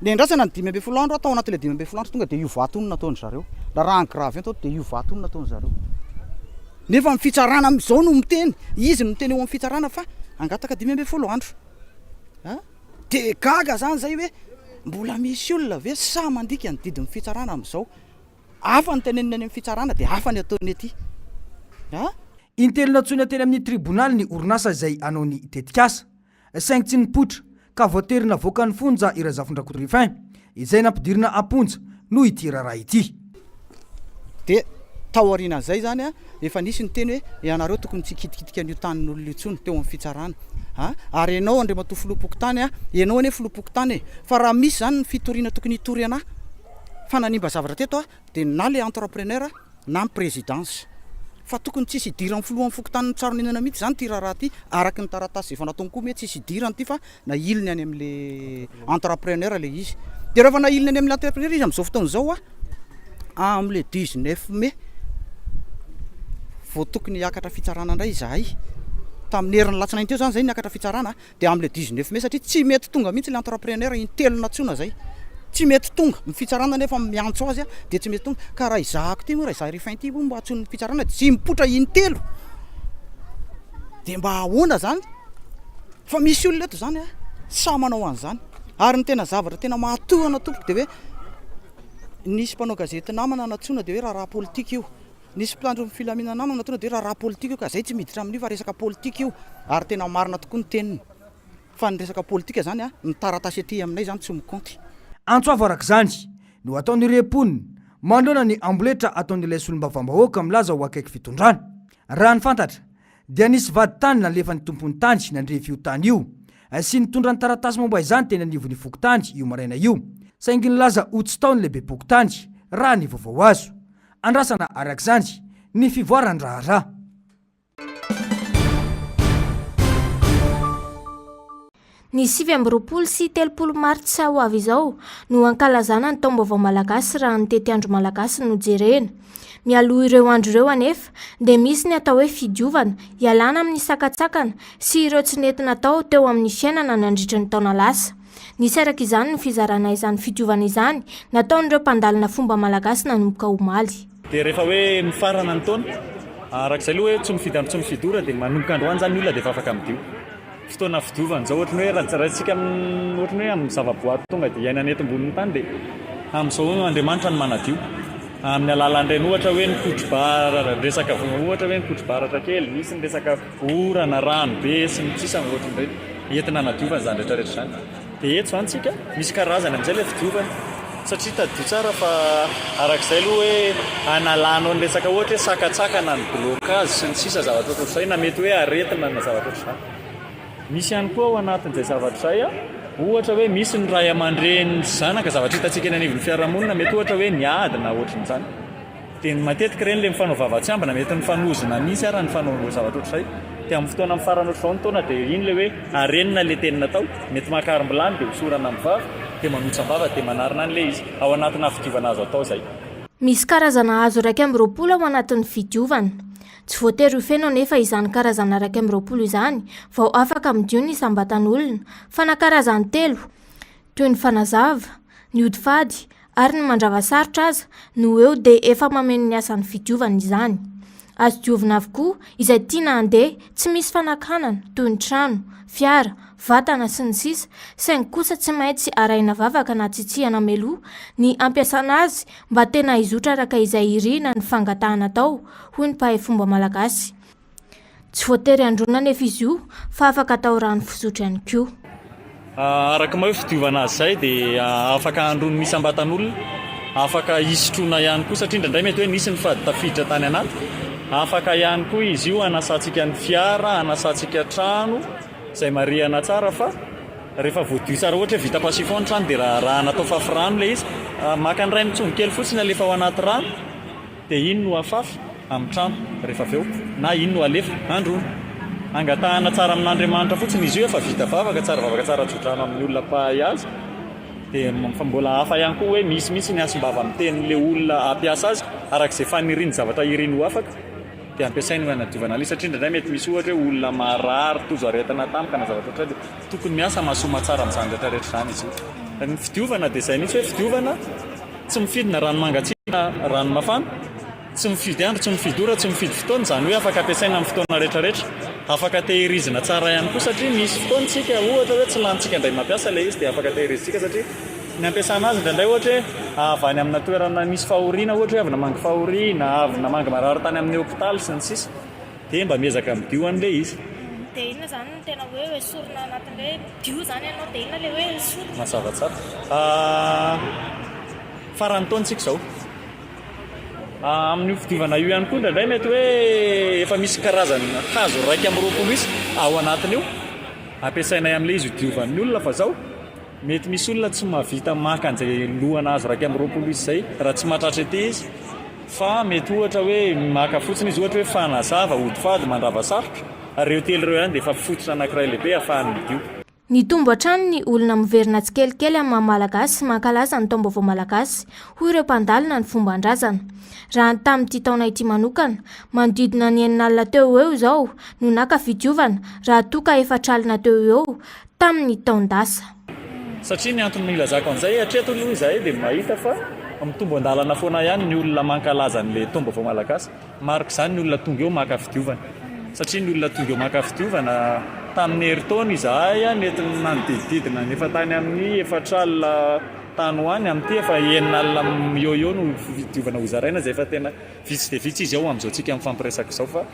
Speaker 17: Nendrasana ny 15 andro aho, tao anatin'ilay 15 andro tonga dia io vato io no nataon-dry zareo. Raha ny grave io dia io vato io no nataon-dry zareo. Nefa ny fitsarana amin'izao no miteny, izy no miteny eo amin'ny fitsarana fa hangataka 15 andro. A! Dia gaga zany zay hoe mbola misy olona ve sahy mandika ny didin'ny fitsarana amin'izao? Hafa ny teneniny any amin'ny fitsarana dia hafa ny ataony aty. A!
Speaker 2: Intelo nantsoina teny amin'ny tribonaly ny orinasa izay hanao ny tetikasa. saingy tsy nipoitra ka voatery navoakan'ny fonja i Razafindrakoto Rufin, izay nampidirina am-ponja noho ity raharaha ity.
Speaker 17: Dia tao aorianan'izay izany efa nisy niteny hoe ianareo tokony tsy hikitikitika an'io tanin'olona io intsony teo amin'ny fitsarana a! Ary ianao Andriamatoa Filoham-pokontany a, ianao anie Filoham-pokontany e! Fa raha misy izany ny fitoriana tokony hitory anà fa nanimba zavatra teto a, dia na le entrepreneur na ny présidence. Fa tokony tsisy idiran'ny filohan'ny fokontany Tsaronenana mihitsy izany ity raharaha ity, araka ny taratasy efa nataony koa moa tsisy idirany ity fa nahiliny any amin'le entrepreneur le izy. Dia rehefa nahiliny any amin'le entrepreneur izy amin'izao fotoana izao a, amin'le 19 mai vao tokony hiakatra fitsarana indray izahay. Tamin'ny herin'ny latsinainy teo izany izay niakatra fitsarana. Dia amin'ny le 19 mai satria tsy mety tonga mihitsy le entrepreneur intelo nantsoina zay. Tsy mety tonga. Ny fitsarana nefa miantso azy dia tsy mety tonga. Ka raha izahako ity moa, raha izaho Rifin ity moa mba antsoin'ny fitsarana dia tsy mipoitra intelo. Dia mba ahoana zany? Fa misy olona eto zany sahy manao an'izany. Ary ny tena zavatra tena mahatohana tompoko dia hoe nisy mpanao gazety namana nantsoina dia hoe raharaha politika io. Nisy mpitandro ny filaminana namana tonga dia hoe raharaha politika io ka zay tsy miditra amin'io fa resaka politika io ary tena marina tokoa ny teniny fa ny resaka politika zany a, ny taratasy aty aminay zany tsy mikaonty.
Speaker 2: Antso avo araka izany no ataon'ireo mponina manoloana ny amboletra ataon'ilay solombavambahoaka milaza ho akaiky fitondrana. Raha ny fantatra dia nisy vadintany nalefan'ny tompon'ny tany nandrefy io tany io sy nitondra ny taratasy momba izany teny anivon'ny fokontany io maraina io saingy nilaza ho tsy tao ny lehibem-pokontany raha ny vaovao azo. Andrasana araka izany ny fivoaran'ny raharaha.
Speaker 15: Ny 29 sy 30 martsa ho avy izao no hankalazana ny taom-baovao malagasy raha ny tetiandro malagasy no jerena. Mialoha ireo andro ireo anefa dia misy ny atao hoe fidiovana, hialana amin'ny sakantsakana sy ireo tsy nety natao teo amin'ny fiainana nandritra ny taona lasa. Nisy araka izany ny fizarana izany fidiovana izany nataon'ireo mpandalina fomba malagasy nanomboka omaly.
Speaker 18: Dia rehefa hoe mifarana ny taona, araka izay aloha hoe tsy mifidy andro tsy mifidy ora dia manomboka androany izany ny olona dia efa afaka midio. Fotoana fidiovana izao ohatran'ny hoe raha raisitsika amin'ny ohatran'ny hoe amin'ny zavaboary tonga dia iainana eto ambonin'ny tany dia amin'izao Andriamanitra no manadio. Amin'ny alalan'ireny ohatra hoe ny kotro-baratra, resaka ohatra hoe ny kotro-baratra kely, misy ny resaka Orana, rano be sy ny sisa ohatran'ireny entina hanadiovana izany rehetra rehetra izany. Dia eto izany tsika misy karazany amin'izay ilay fidiovana satria tadidio tsara fa arak'izay aloha hoe hanalanao ny resaka ohatra hoe sakantsakana ny blocage sy ny sisa zavatra ohatrohatr'izay na mety hoe aretina na zavatra ohatr'izany. Misy ihany koa ao anatin'izay zavatra izay ohatra hoe misy ny ray aman-dreny sy zanaka zavatra hitantsika eny anivon'ny fiarahamonina mety ohatra hoe niady na ohatran'izany. Dia ny matetika ireny ilay mifanao vava tsy ambina, mety mifanozona mihitsy ara ny fanao zavatra ohatr'izay. Dia amin'ny fotoana amin'ny farany ohatr'izao ny taona dia iny ilay hoe arenina ilay teny natao, mety maka arim-bilany dia hosorana amin'ny vava, dia manotsam-bava dia manarina an'ilay izy. Ao anatina fidiovana azo atao izay.
Speaker 15: Misy karazana hazo 21 ao anatin'ny fidiovana. Tsy voatery ho feno anefa izany karazana 21 izany vao afaka midio ny isam-batan'olona, fa na karazany telo, toy ny fanazava, ny ody fady ary ny mandrava sarotra aza no eo dia efa mameno ny asan'ny fidiovana izany. Azo diovina avokoa izay tiana handeha tsy misy fanakanana toy ny trano, fiara, vatana sy ny sisa saingy kosa tsy maintsy arahina vavaka na tsitsihana meloa ny ampiasana azy mba tena hizotra araka izay irina ny fangatahana atao hoy ny mpahay fomba malagasy. Tsy voatery handroana anefa izy io fa afaka atao rano fisotro ihany koa.
Speaker 18: Araka ny hoe fidiovana azy izay dia afaka handroan'ny isam-batan'olona, afaka hisotroana ihany koa satria indraindray mety hoe nisy ny fady tafiditra tany anaty, afaka ihany koa izy io hanasantsika ny fiara, hanasantsika trano, izay marihana tsara fa rehefa voadio tsara ohatra hoe vita par chiffon ny trano dia raha natao fafy rano ilay izy, maka ny iray mitsongo kely fotsiny alefa ao anaty rano. Dia iny no afafy amin'ny trano rehefa avy eo na iny no alefa handroana. Angatahana tsara amin'Andriamanitra fotsiny izy io efa vita vavaka tsara vavaka tsara tsodrano amin'ny olona mpahay azy. Dia fa mbola hafa ihany koa hoe misy mihitsy ny hasim-bava miteny ilay olona hampiasa azy araka izay faniriany zavatra iriny ho afaka dia ampiasainy ho hanadiovana an'ilay izy satria indraindray mety misy ohatra hoe olona marary tojo aretina tampoka na zavatra ohatr'izay dia tokony miasa mahasoa-mahatsara amin'izany rehetra rehetra izany izy io. Ny fidiovana dia izay mihitsy hoe fidiovana Tsy mifidy na rano mangatsiaka na rano mafana, tsy mifidy andro, tsy mifidy ora, tsy mifidy fotoana, izany hoe afaka ampiasaina amin'ny fotoana rehetrarehetra. Afaka tehirizina tsara ihany koa satria misy fotoana isika ohatra hoe tsy lanintsika indray mampiasa ilay izy dia afaka tehirizintsika satria ny ampiasana azy indraindray ohatra hoe avy any amina toerana misy fahoriana ohatra hoe avy namangy fahoriana, avy namangy marary tany amin'ny hopitaly sy ny sisa dia mba miezaka midio an'ilay izy.
Speaker 15: Dia inona izany no tena hoe esorina anatin'ilay hoe midio izany ianao dia inona ilay hoe esorina?
Speaker 18: Mazava tsara. Faran'ny taona isika izao. Amin'io fidiovana io ihany koa indraindray mety hoe efa misy karazana hazo 21 isa ao anatin'io. Ampiasainay amin'ilay izy hidiovan'ny olona fa izao mety misy olona tsy mahavita maka an'izay lohana hazo 21 isa izay raha tsy mahatratra ety izy. Fa mety ohatra hoe maka fotsiny izy ohatra hoe fanazava, ody fady, mandrava sarotra. Ary ireo telo ireo ihany dia efa fototra anankiray lehibe ahafahany midio.
Speaker 15: Nitombo hatrany ny olona miverina tsikelikely amin'ny maha Malagasy sy mankalaza ny taom-baovao malagasy, hoy ireo mpandalina ny fomban-drazana. Raha ny tamin'ity taona ity manokana, manodidina ny enina alina teo ho eo izao no naka fidiovana raha toa ka efatr'alina teo ho eo tamin'ny taon-dasa.
Speaker 18: Satria ny antony nilazako an'izay, hatreto aloha izahay dia mahita fa mitombo an-dalana foana ihany ny olona mankalaza an'ilay taom-baovao malagasy. Marika izany ny olona tonga eo maka fidiovana. Satria ny olona tonga eo maka fidiovana, tamin'ny herintaona izahay nentiny nanodidididina ny efa tany amin'ny efatr'alina tany ho any, amin'ity efa enina alina eo eo no fidiovana hozaraina izay efa tena vitsy dia vitsy izy ao amin'izao tsika mifampiresaka izao fa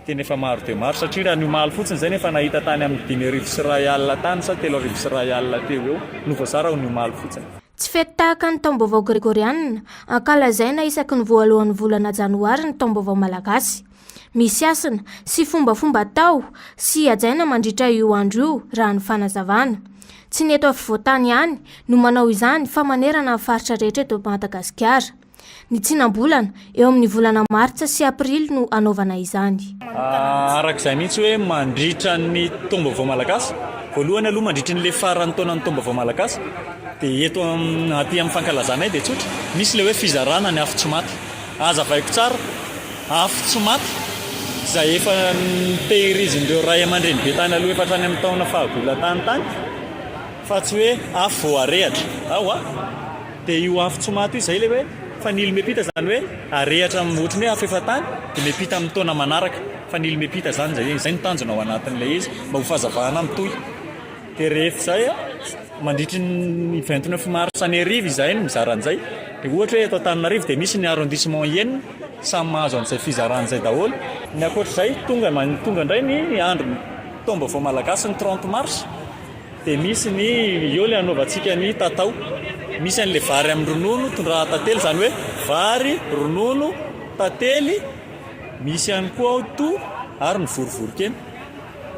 Speaker 18: tena efa maro dia maro. Satria raha ny omaly fotsiny izay no efa nahita tany amin'ny 2150 tany sa 2130 teo eo no voazara ho ny omaly fotsiny.
Speaker 15: Tsy fety tahaka ny taom-baovao gregorianina, ankalazaina isaky ny voalohan'ny volana janoary ny taom-baovao malagasy. Misy hasina sy fombafomba atao sy hajaina mandritra io andro io raha ny fanazavana. Tsy ny eto afovoan-tany ihany no manao izany fa manerana ny faritra rehetra eto Madagasikara. Ny tsinam-bolana, eo amin'ny volana martsa sy aprily no anaovana izany.
Speaker 18: Araka izay mihitsy hoe mandritra ny taom-baovao malagasy, voalohany aloha mandritry ny le faran'ny taonan'ny taom-baovao malagasy dia eto aty amin'ny fankalazanay dia tsotra, misy ilay hoe fizarana ny afo tsy maty. Hazavaiko tsara, afo tsy maty izay efa notehirizin'ireo ray aman-drenibe tany aloha efa hatrany amin'ny taona fahagola tany tany fa tsy hoe afo vao arehatra. Ao a! Dia io afo tsy maty io izay ilay hoe fanilo miampita izany hoe arehatra amin'ny ohatran'ny hoe afo efa tany dia miampita amin'ny taona manaraka. Fanilo miampita izany izay, izay no tanjona ao anatin'ilay izy mba ho fahazavana mitohy. Dia rehefa izay mandritry ny 29 mars any hariva izahay no mizara an'izay. Dia ohatra hoe eto Antananarivo dia misy ny arrondissement enina samy mahazo an'izay fizarana izay daholo. Ny ankoatr'izay tonga tonga indray ny andro taom-baovao malagasy ny 30 mars. Dia misy ny eo ilay anaovantsika ny tatao. Misy an'ilay vary amin'ny ronono tondraha tantely, izany hoe vary, ronono, tantely, misy ihany koa ao to ary ny vorivorin-kena.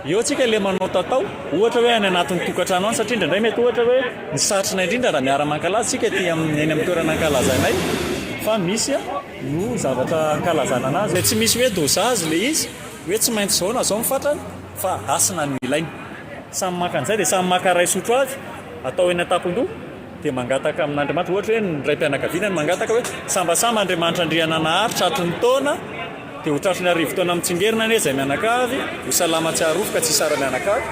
Speaker 18: Eo tsika ilay manao tatao, ohatra hoe any anatin'ny tokantrano any satria indraindray mety ohatra hoe ny satrina indrindra raha miara-mankalaza isika aty amin'ny eny amin'ny toerana ankalazainay fa misy no zavatra ankalazana anazy. Tsy misy hoe dosage ilay izy, hoe tsy maintsy izao na izao ny fatrany fa hasina no ilaina. Samy maka an'izay dia samy maka iray sotro avy, atao eny an-tampon-doha, dia mangataka amin'Andriamanitra, ohatra hoe ny raim-pianakaviana no mangataka hoe, sambasamba Andriamanitra Andriananahary tratry ny taona, dia ho tratry ny arivotaona mitsingerina anie izay mianakavy, ho salama tsy harofy ka tsy hisara-mianakavy,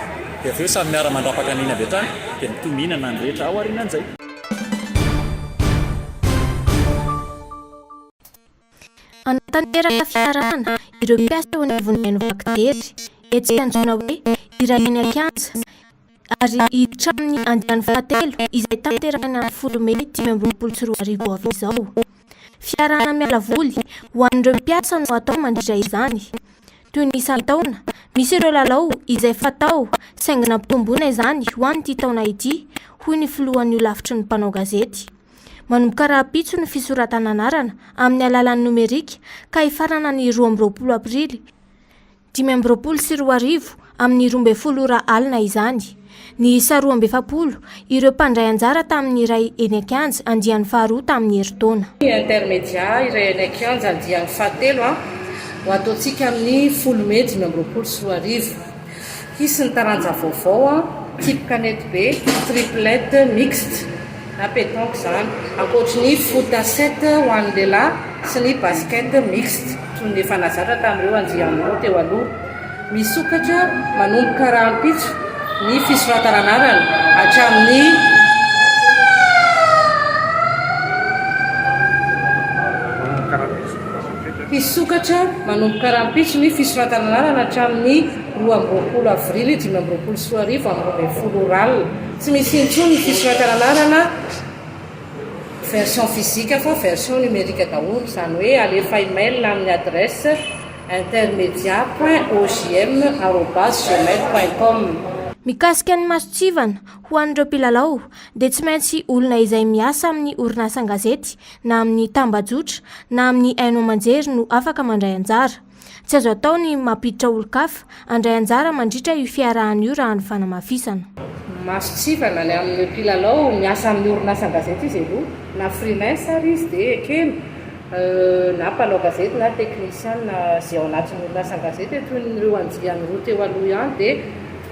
Speaker 18: dia avy eo samy miara-mandrapaka an'iny avy hatrany, dia mitohy mihinana ny rehetra ao aorianan'izay.
Speaker 15: Hanatanteraka fiarahana ireo mpiasa eo anivon'ny haino vaky jery, hetsika antsoina hoe Iray eny an-kianja, ary hiditra amin'ny andiany fahatelo izay tanterahina ny folo mey 2025 ho avy izao. Fiarahana miala voly ho an'ireo mpiasa no hatao mandritra izany. Toy ny isan-taona, misy ireo lalao izay fatao saingy nampitomboina izany ho an'ity taona ity, hoy ny filohan'ny holafitry ny mpanao gazety. Manomboka rahampitso ny fisoratana anarana amin'ny alalan'ny nomerika ka hifarana ny 22 aprily 2025 amin'ny 12 ora alina izany. Niisa 42 ireo mpandray anjara tamin'ny iray eny an-kianja andiany faharoa tamin'ny herintaona.
Speaker 19: Intermedia iray eny an-kianja andiany fahatelo ho ataontsika amin'ny folo mey 2025. Hisy ny taranja vaovao, type kanetibe, triplette, mixte na pétanque izany, ankoatry ny foot à sept ho an'ny lehilahy sy ny basket mixte, toy ny efa nahazatra tamin'ireo andiany roa teo aloha. Misokatra manomboka rahampitso ny fisoratana anarana hatramin'ny. Hisokatra manomboka rahampitso ny fisoratana anarana hatramin'ny 22 avrily 2025 amin'ny 12 ora alina. Tsy misy intsony ny fisoratana anarana version physique fa version numérique daholo, izany hoe alefa email amin'ny adresse intermedia point ojm arobase gmail point com.
Speaker 15: Mikasika ny mason-tsivana ho an'ireo mpilalao dia tsy maintsy olona izay miasa amin'ny orinasan-gazety na amin'ny tambajotra na amin'ny haino aman-jery no afaka mandray anjara. Tsy azo atao ny mampiditra olon-kafa handray anjara mandritra io fiarahana io raha ny fanamafisana.
Speaker 19: Mason-tsivana ny amin'ireo mpilalao miasa amin'ny orinasan-gazety izy aloha, na freelance ary izy dia ekena. Na mpanao gazety na teknisiana izay ao anatin'ny orinasan-gazety toy ny ireo andiany roa teo aloha ihany dia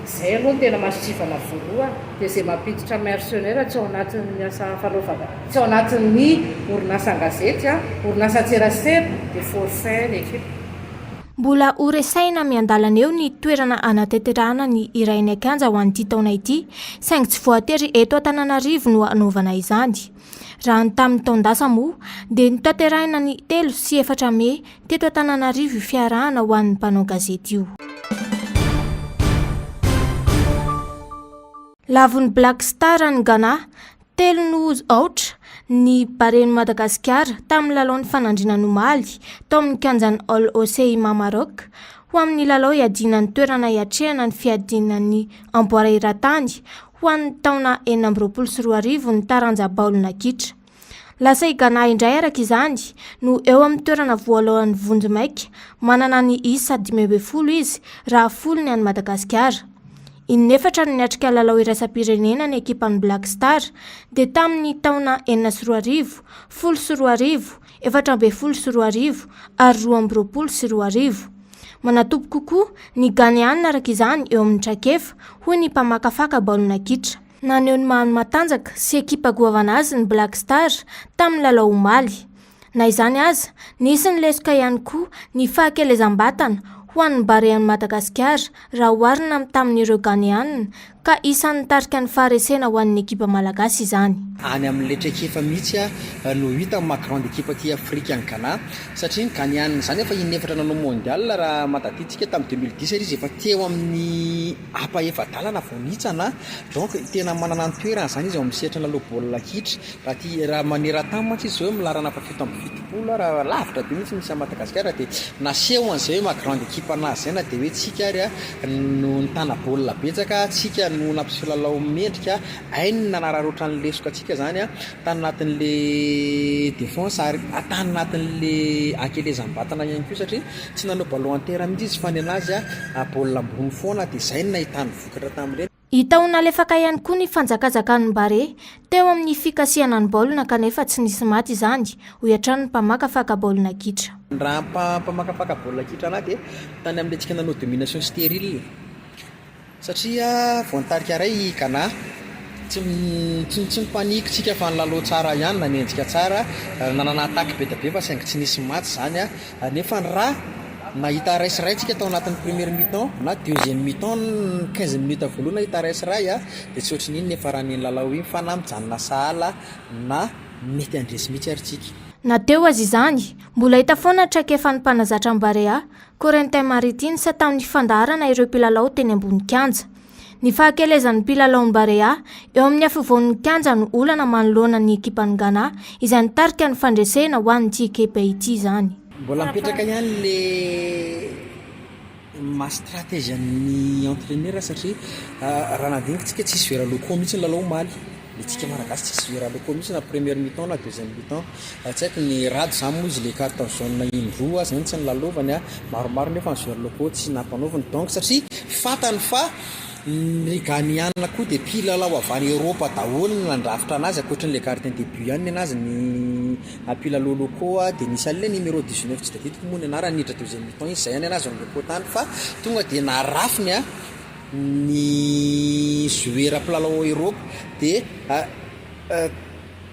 Speaker 19: izay aloha no tena masontsivana voalohany. Dia izay mampiditra mercenaire tsy ao anatin'ny asa fanaovana, tsy ao anatin'ny orinasan-gazety, orinasan-tserasera dia forfait ny ekipa.
Speaker 15: Mbola ho resahina miandalana eo ny toerana hanatanterahana ny Iray any an-kianja ho an'ity taona ity, saingy tsy voatery eto Antananarivo no hanaovana izany. Raha ny tamin'ny taon-dasa moa dia notanterahina ny telo sy efatra mey teto Antananarivo io fiarahana ho an'ny mpanao gazety io. Lavon'ny Black Star any Ghana, telo no ho aotra, ny Baren'i Madagasikara tamin'ny lalao nifanandrinany omaly tao amin'ny kianjan'ny Al Hoceima Maroc ho amin'ny lalao hiadiana ny toerana hiatrehana ny fiadiana ny amboara eran-tany ho an'ny taona 2026 ny taranja baolina kitra. Lasa i Ghana indray araka izany no eo amin'ny toerana voalohany vonjimaika, manana ny isa 15 izy raha folo ny an'i Madagasikara. Inefatra no niatrika lalao iraisam-pirenena ny ekipan'ny Black Star dia tamin'ny taona 2006, 2010, 2014 ary 2022. Manatopy kokoa ny Ghaneana araka izany eo amin'ny traikefa, hoy ny mpamakafaka baolina kitra. Naneho ny maha matanjaka sy ekipa goavana azy ny Black Star tamin'ny lalao omaly. Na izany aza, nisy ny lesoka ihany koa ny fahakelezam-batana ho an'ny Barean'i Madagasikara raha oharina amin'ny tamin'ireo Ghaneana ka isan'ny nitarika ny faharesena ho an'ny ekipa malagasy izany.
Speaker 17: Any amin'ilay traikefa mihitsy no hita ny maha grande équipe aty Afrika an'i Ghana satria ny Ghaneana izany efa in'efatra nanao mondial raha mahatadidintsika tamin'ny 2010 ary izy efa teo amin'ny ampahefa-dalana vao nihitsana donc tena manana ny toerany izany izy ao amin'ny sehatra lalao baolina kitra. Raha aty raha maneran-tany mantsy izy izao eo amin'ny laharana faha-77 raha lavitra be mihitsy misy an'i Madagasikara dia nasehony izay hoe maha grande équipe anazy izay na dia hoe tsika ary no nitana baolina betsaka, tsika no nampiseho lalao mendrika, hainy ny nanararaotra ny lesoka antsika izany tany anatin'le défense ary tany anatin'le ankelezam-batana ihany koa satria tsy nanao ballon en terre mihitsy izy fa ny anazy baolina ambony foana dia izay no nahitany vokatra tamin'ireny.
Speaker 15: Hita ho nalefaka ihany koa ny fanjakazakan'ny Barea teo amin'ny fikasihana ny baolina kanefa tsy nisy maty izany, hoy hatrany ny mpamakafaka baolina kitra.
Speaker 17: Raha mpamakafaka baolina kitra anah dia tany amin'ilay tsika nanao domination sterile satria vao nitarika iray i Ghana tsy tsy tsy ni-panique tsika fa nilalao tsara ihany nanenjika tsara nanana attaque be dia be fa saingy tsy nisy maty izany Nefa ny raha nahita ray sy ray tsika tao anatin'ny première mi-temps na deuxième mi-temps 15 minutes voalohany nahita ray sy ray dia tsy ohatry ny inona efa raha ny lalao iny fa na mijanona sahala na mety handresy mihitsy ary tsika.
Speaker 15: Na teo aza izany, mbola hita foana ny traikefan'ny mpanazatra ny Barea, Corentin Martins tamin'ny fandaharana ireo mpilalao teny ambony kianja. Ny fahakelezan'ny mpilalaon'ny Barea eo amin'ny afovoan'ny kianja no olana manoloana ny ekipan'i Ghana izay nitarika ny fandresena ho an'ity ekipa ity izany.
Speaker 17: Mbola mipetraka ihany le maha stratégie an'ny entraîneur satria raha nandinika tsika tsisy joueur locaux mihitsy ny lalao omaly. Ny antsika malagasy tsisy joueur locaux mihitsy na première mi-temps na deuxième mi-temps. Tsy haiko ny Rado zany moa izy le carton jaune indroa zay no tsy nilalaovany a, maromaro nefa ny joueur locaux tsy nampanaoviny donc satria fantany fa ny Ghanéana koa dia mpilalao avy any Europe daholo no nandrafitra anazy ankoatry ny le gardien de but ihany ny anazy ny mpilalao locaux dia nisy an'ilay numéro 19 tsy tadidiko moa ny anarany niditra deuxième mi-temps izy zay ihany anazy ny locaux tany fa tonga dia narafiny a ny joueur mpilalao ao Europe dia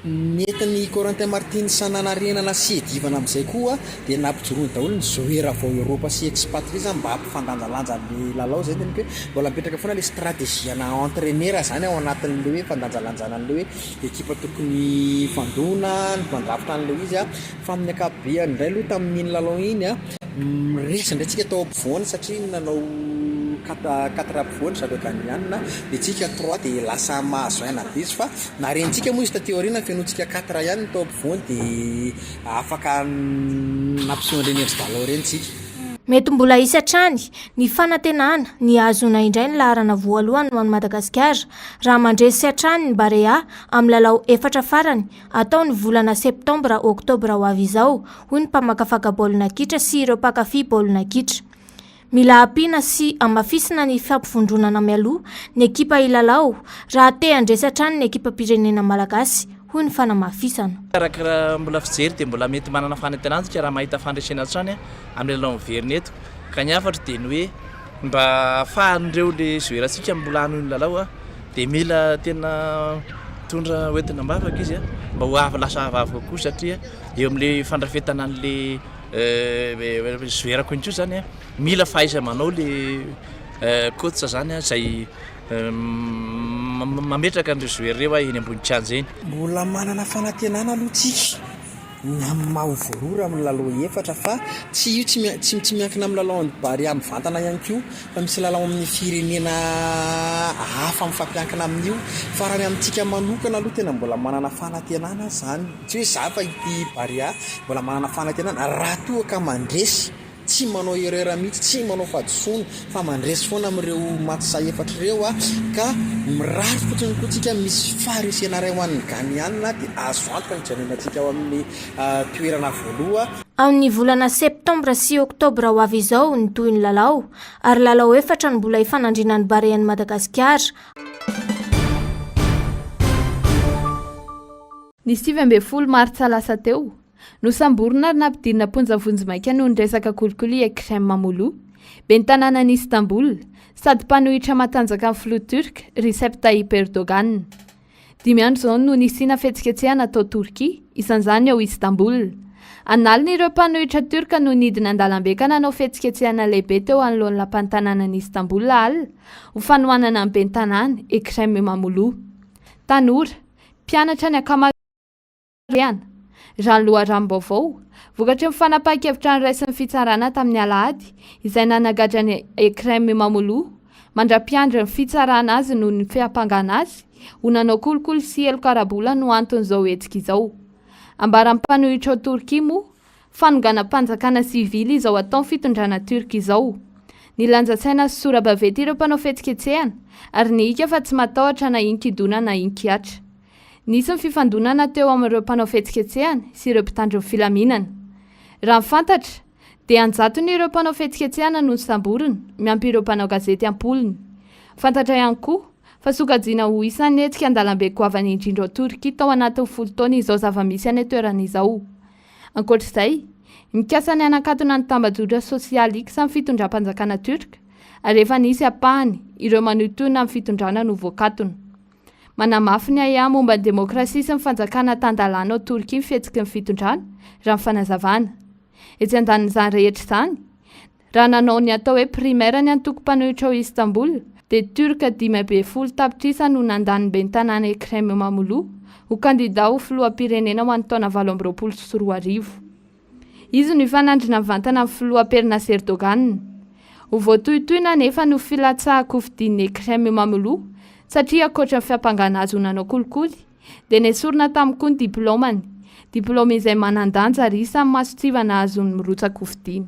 Speaker 17: nentin'i Corentin Martins nanarenana sy hiadivana amin'izay koa dia nampijoroany daholo ny joueur avy ao Europe sy expatrié zany mba hampifandanjalanja ny lalao zay teniko hoe mbola mipetraka foana le stratégie ana entraîneur zany ao anatin'le hoe fandanjalanjana an'le hoe ekipa tokony hifandona ny mpandrafitra an'le izy fa amin'ny ankapobeany indray aloha tamin'iny lalao iny Resy indray tsika tao ampovoany satria nanao quatre ampovoany zareo Ghanéana dia tsika trois dia lasa mahazo aina be izy fa narentsika moa izy taty aoriana fenointsika quatre ihany ny tao ampovoany dia afaka nampiseho an'ireny endri-dalao ireny tsika.
Speaker 15: Mety mbola hisy hatrany ny fanantenana ny hahazoana indray ny laharana voalohany ho an'i Madagasikara raha mandresy hatrany ny Barea amin'ny lalao efatra farany atao ny volana septambra oktobra ho avy izao, hoy ny mpamakafaka baolina kitra sy ireo mpankafy baolina kitra. Mila ampiana sy hamafisina ny fampivondronana mialoha ny ekipa hilalao raha te handresy hatrany ny ekipam-pirenena malagasy, hoy ny fanamafisana.
Speaker 20: Araka raha mbola fijery dia mbola mety manana fanantenana isika raha mahita fandresena hatrany amin'ny lalao miverina eto ka ny hafatro dia ny hoe mba ahafahan'ireo le joueur-ntsika mbola hanohy ny lalao dia mila tena mitondra hoentina am-bavaka izy mba ho avo lasa avoavo kokoa satria eo amin'le fandrafetana an'le joueur koa koa zany mila fahaiza-manao le coach zany izay mametraka an'ireo joueur ireo eny ambony kianja eny.
Speaker 21: Mbola manana fanantenana aloha tsika ny amin'ny maha ho voarora amin'ny lalao efatra fa tsy io tsy tsy tsy miankina amin'ny lalaon'ny Barea mivantana ihany koa fa misy lalao amin'ny firenena hafa mifampiankina amin'io fa raha ny amintsika manokana aloha tena mbola manana fanantenana izany tsy hoe za fa ity Barea mbola manana fanantenana raha toa ka mandresy Tsy manao erreur mihitsy, tsy manao fahadisoana fa mandresy foana amin'ireo match efatra ireo ka mirary fotsiny koa tsika misy faharesena iray ho an'ny Ghaneana dia azo antoka ny hijanonantsika ao amin'ny toerana voaloha.
Speaker 15: Amin'ny volana septambra sy oktobra ho avy izao ny tohin'ny lalao, ary lalao efatra no mbola hifanandrinan'ny Barean'i Madagasikara.
Speaker 1: Ny 19 martsa lasa teo, Nosamborina ary nampidirina am-ponja vonjimaika noho ny resaka kolikoly i Ekrem Imamoglu, ben'ny tanànan'i Istanbul, sady mpanohitra matanjaka ny filoha Turk, Recep Tayyip Erdogan. Dimy andro izao no nisiana fihetsiketsehana tao Torkia, isan'izany ao Istanbul. An'aliny ireo mpanohitra Turk no nidina an-dalambe ka nanao fihetsiketsehana lehibe teo anoloan'ny lapan'ny tanànan'i Istanbul alina ho fanohanana ny ben'ny tanàna, Ekrem Imamoglu. Tanora, mpianatra ny ankamaroan'ny. Koreana. Raha ny loharanom-baovao, vokatry ny fanapahan-kevitra noraisin'ny fitsarana tamin'ny alahady, izay nanagadra an'i Ekrem Imamoglu mandra-piandry ny fitsarana azy noho ny fiampangana azy ho nanao kolikoly sy heloka ara-bola no anton'izao hetsika izao. Ambaran'ny mpanohitra ao Torkia moa Fanonganam-panjakana sivily izao ataon'ny fitondrana Turc izao. Nilanja saina sy sora-baventy ireo mpanao fihetsiketsehana ary nihika fa tsy matahotra na inon-kidona na inon-kihatra. Nisy ny fifandonana teo amin'ireo mpanao fihetsiketsehana sy ireo mpitandro ny filaminana. Raha ny fantatra, dia an-jatony ireo mpanao fihetsiketsehana no nosamborina, miampy ireo mpanao gazety am-polony. Fantatra ihany koa, fa sokajiana ho isan'ny hetsika an-dalambe goavana indrindra ao Torkia tao anatin'ny folo taona izao zava-misy any an-toerana izao. Ankoatra izay, mikasa ny hanakatona ny tambajotra sosialy X ny fitondram-panjakana Turk, ary efa nisy ampahany ireo manohintohina ny fitondrana no voakatona. Manamafy ny ahiahy momba ny demokrasia sy ny fanjakana tan-dalàna ao Torkia ny fihetsiky ny fitondrana, raha ny fanazavana. Etsy andanin'izany rehetra izany, Raha nanao ny atao hoe primaire ny antoko mpanohitra ao Istanbul, dia Turc 15 tapitrisa no nandany ny ben'ny tanàna Ekrem Imamoglu ho kandidà ho filoham-pirenena ho an'ny taona 2028. Izy no hifanandrina mivantana amin'ny filoha am-perinasa Erdogan. Ho voatohintohina anefa ny ho filatsahan-kofidin'i Ekrem Imamoglu satria ankoatra ny fiampangana azy ho nanao kolikoly, dia nesorina taminy koa ny diplaomany, diplaoma izay manan-danja ary isan'ny mason-tsivana azony mirotsaka hofidiana.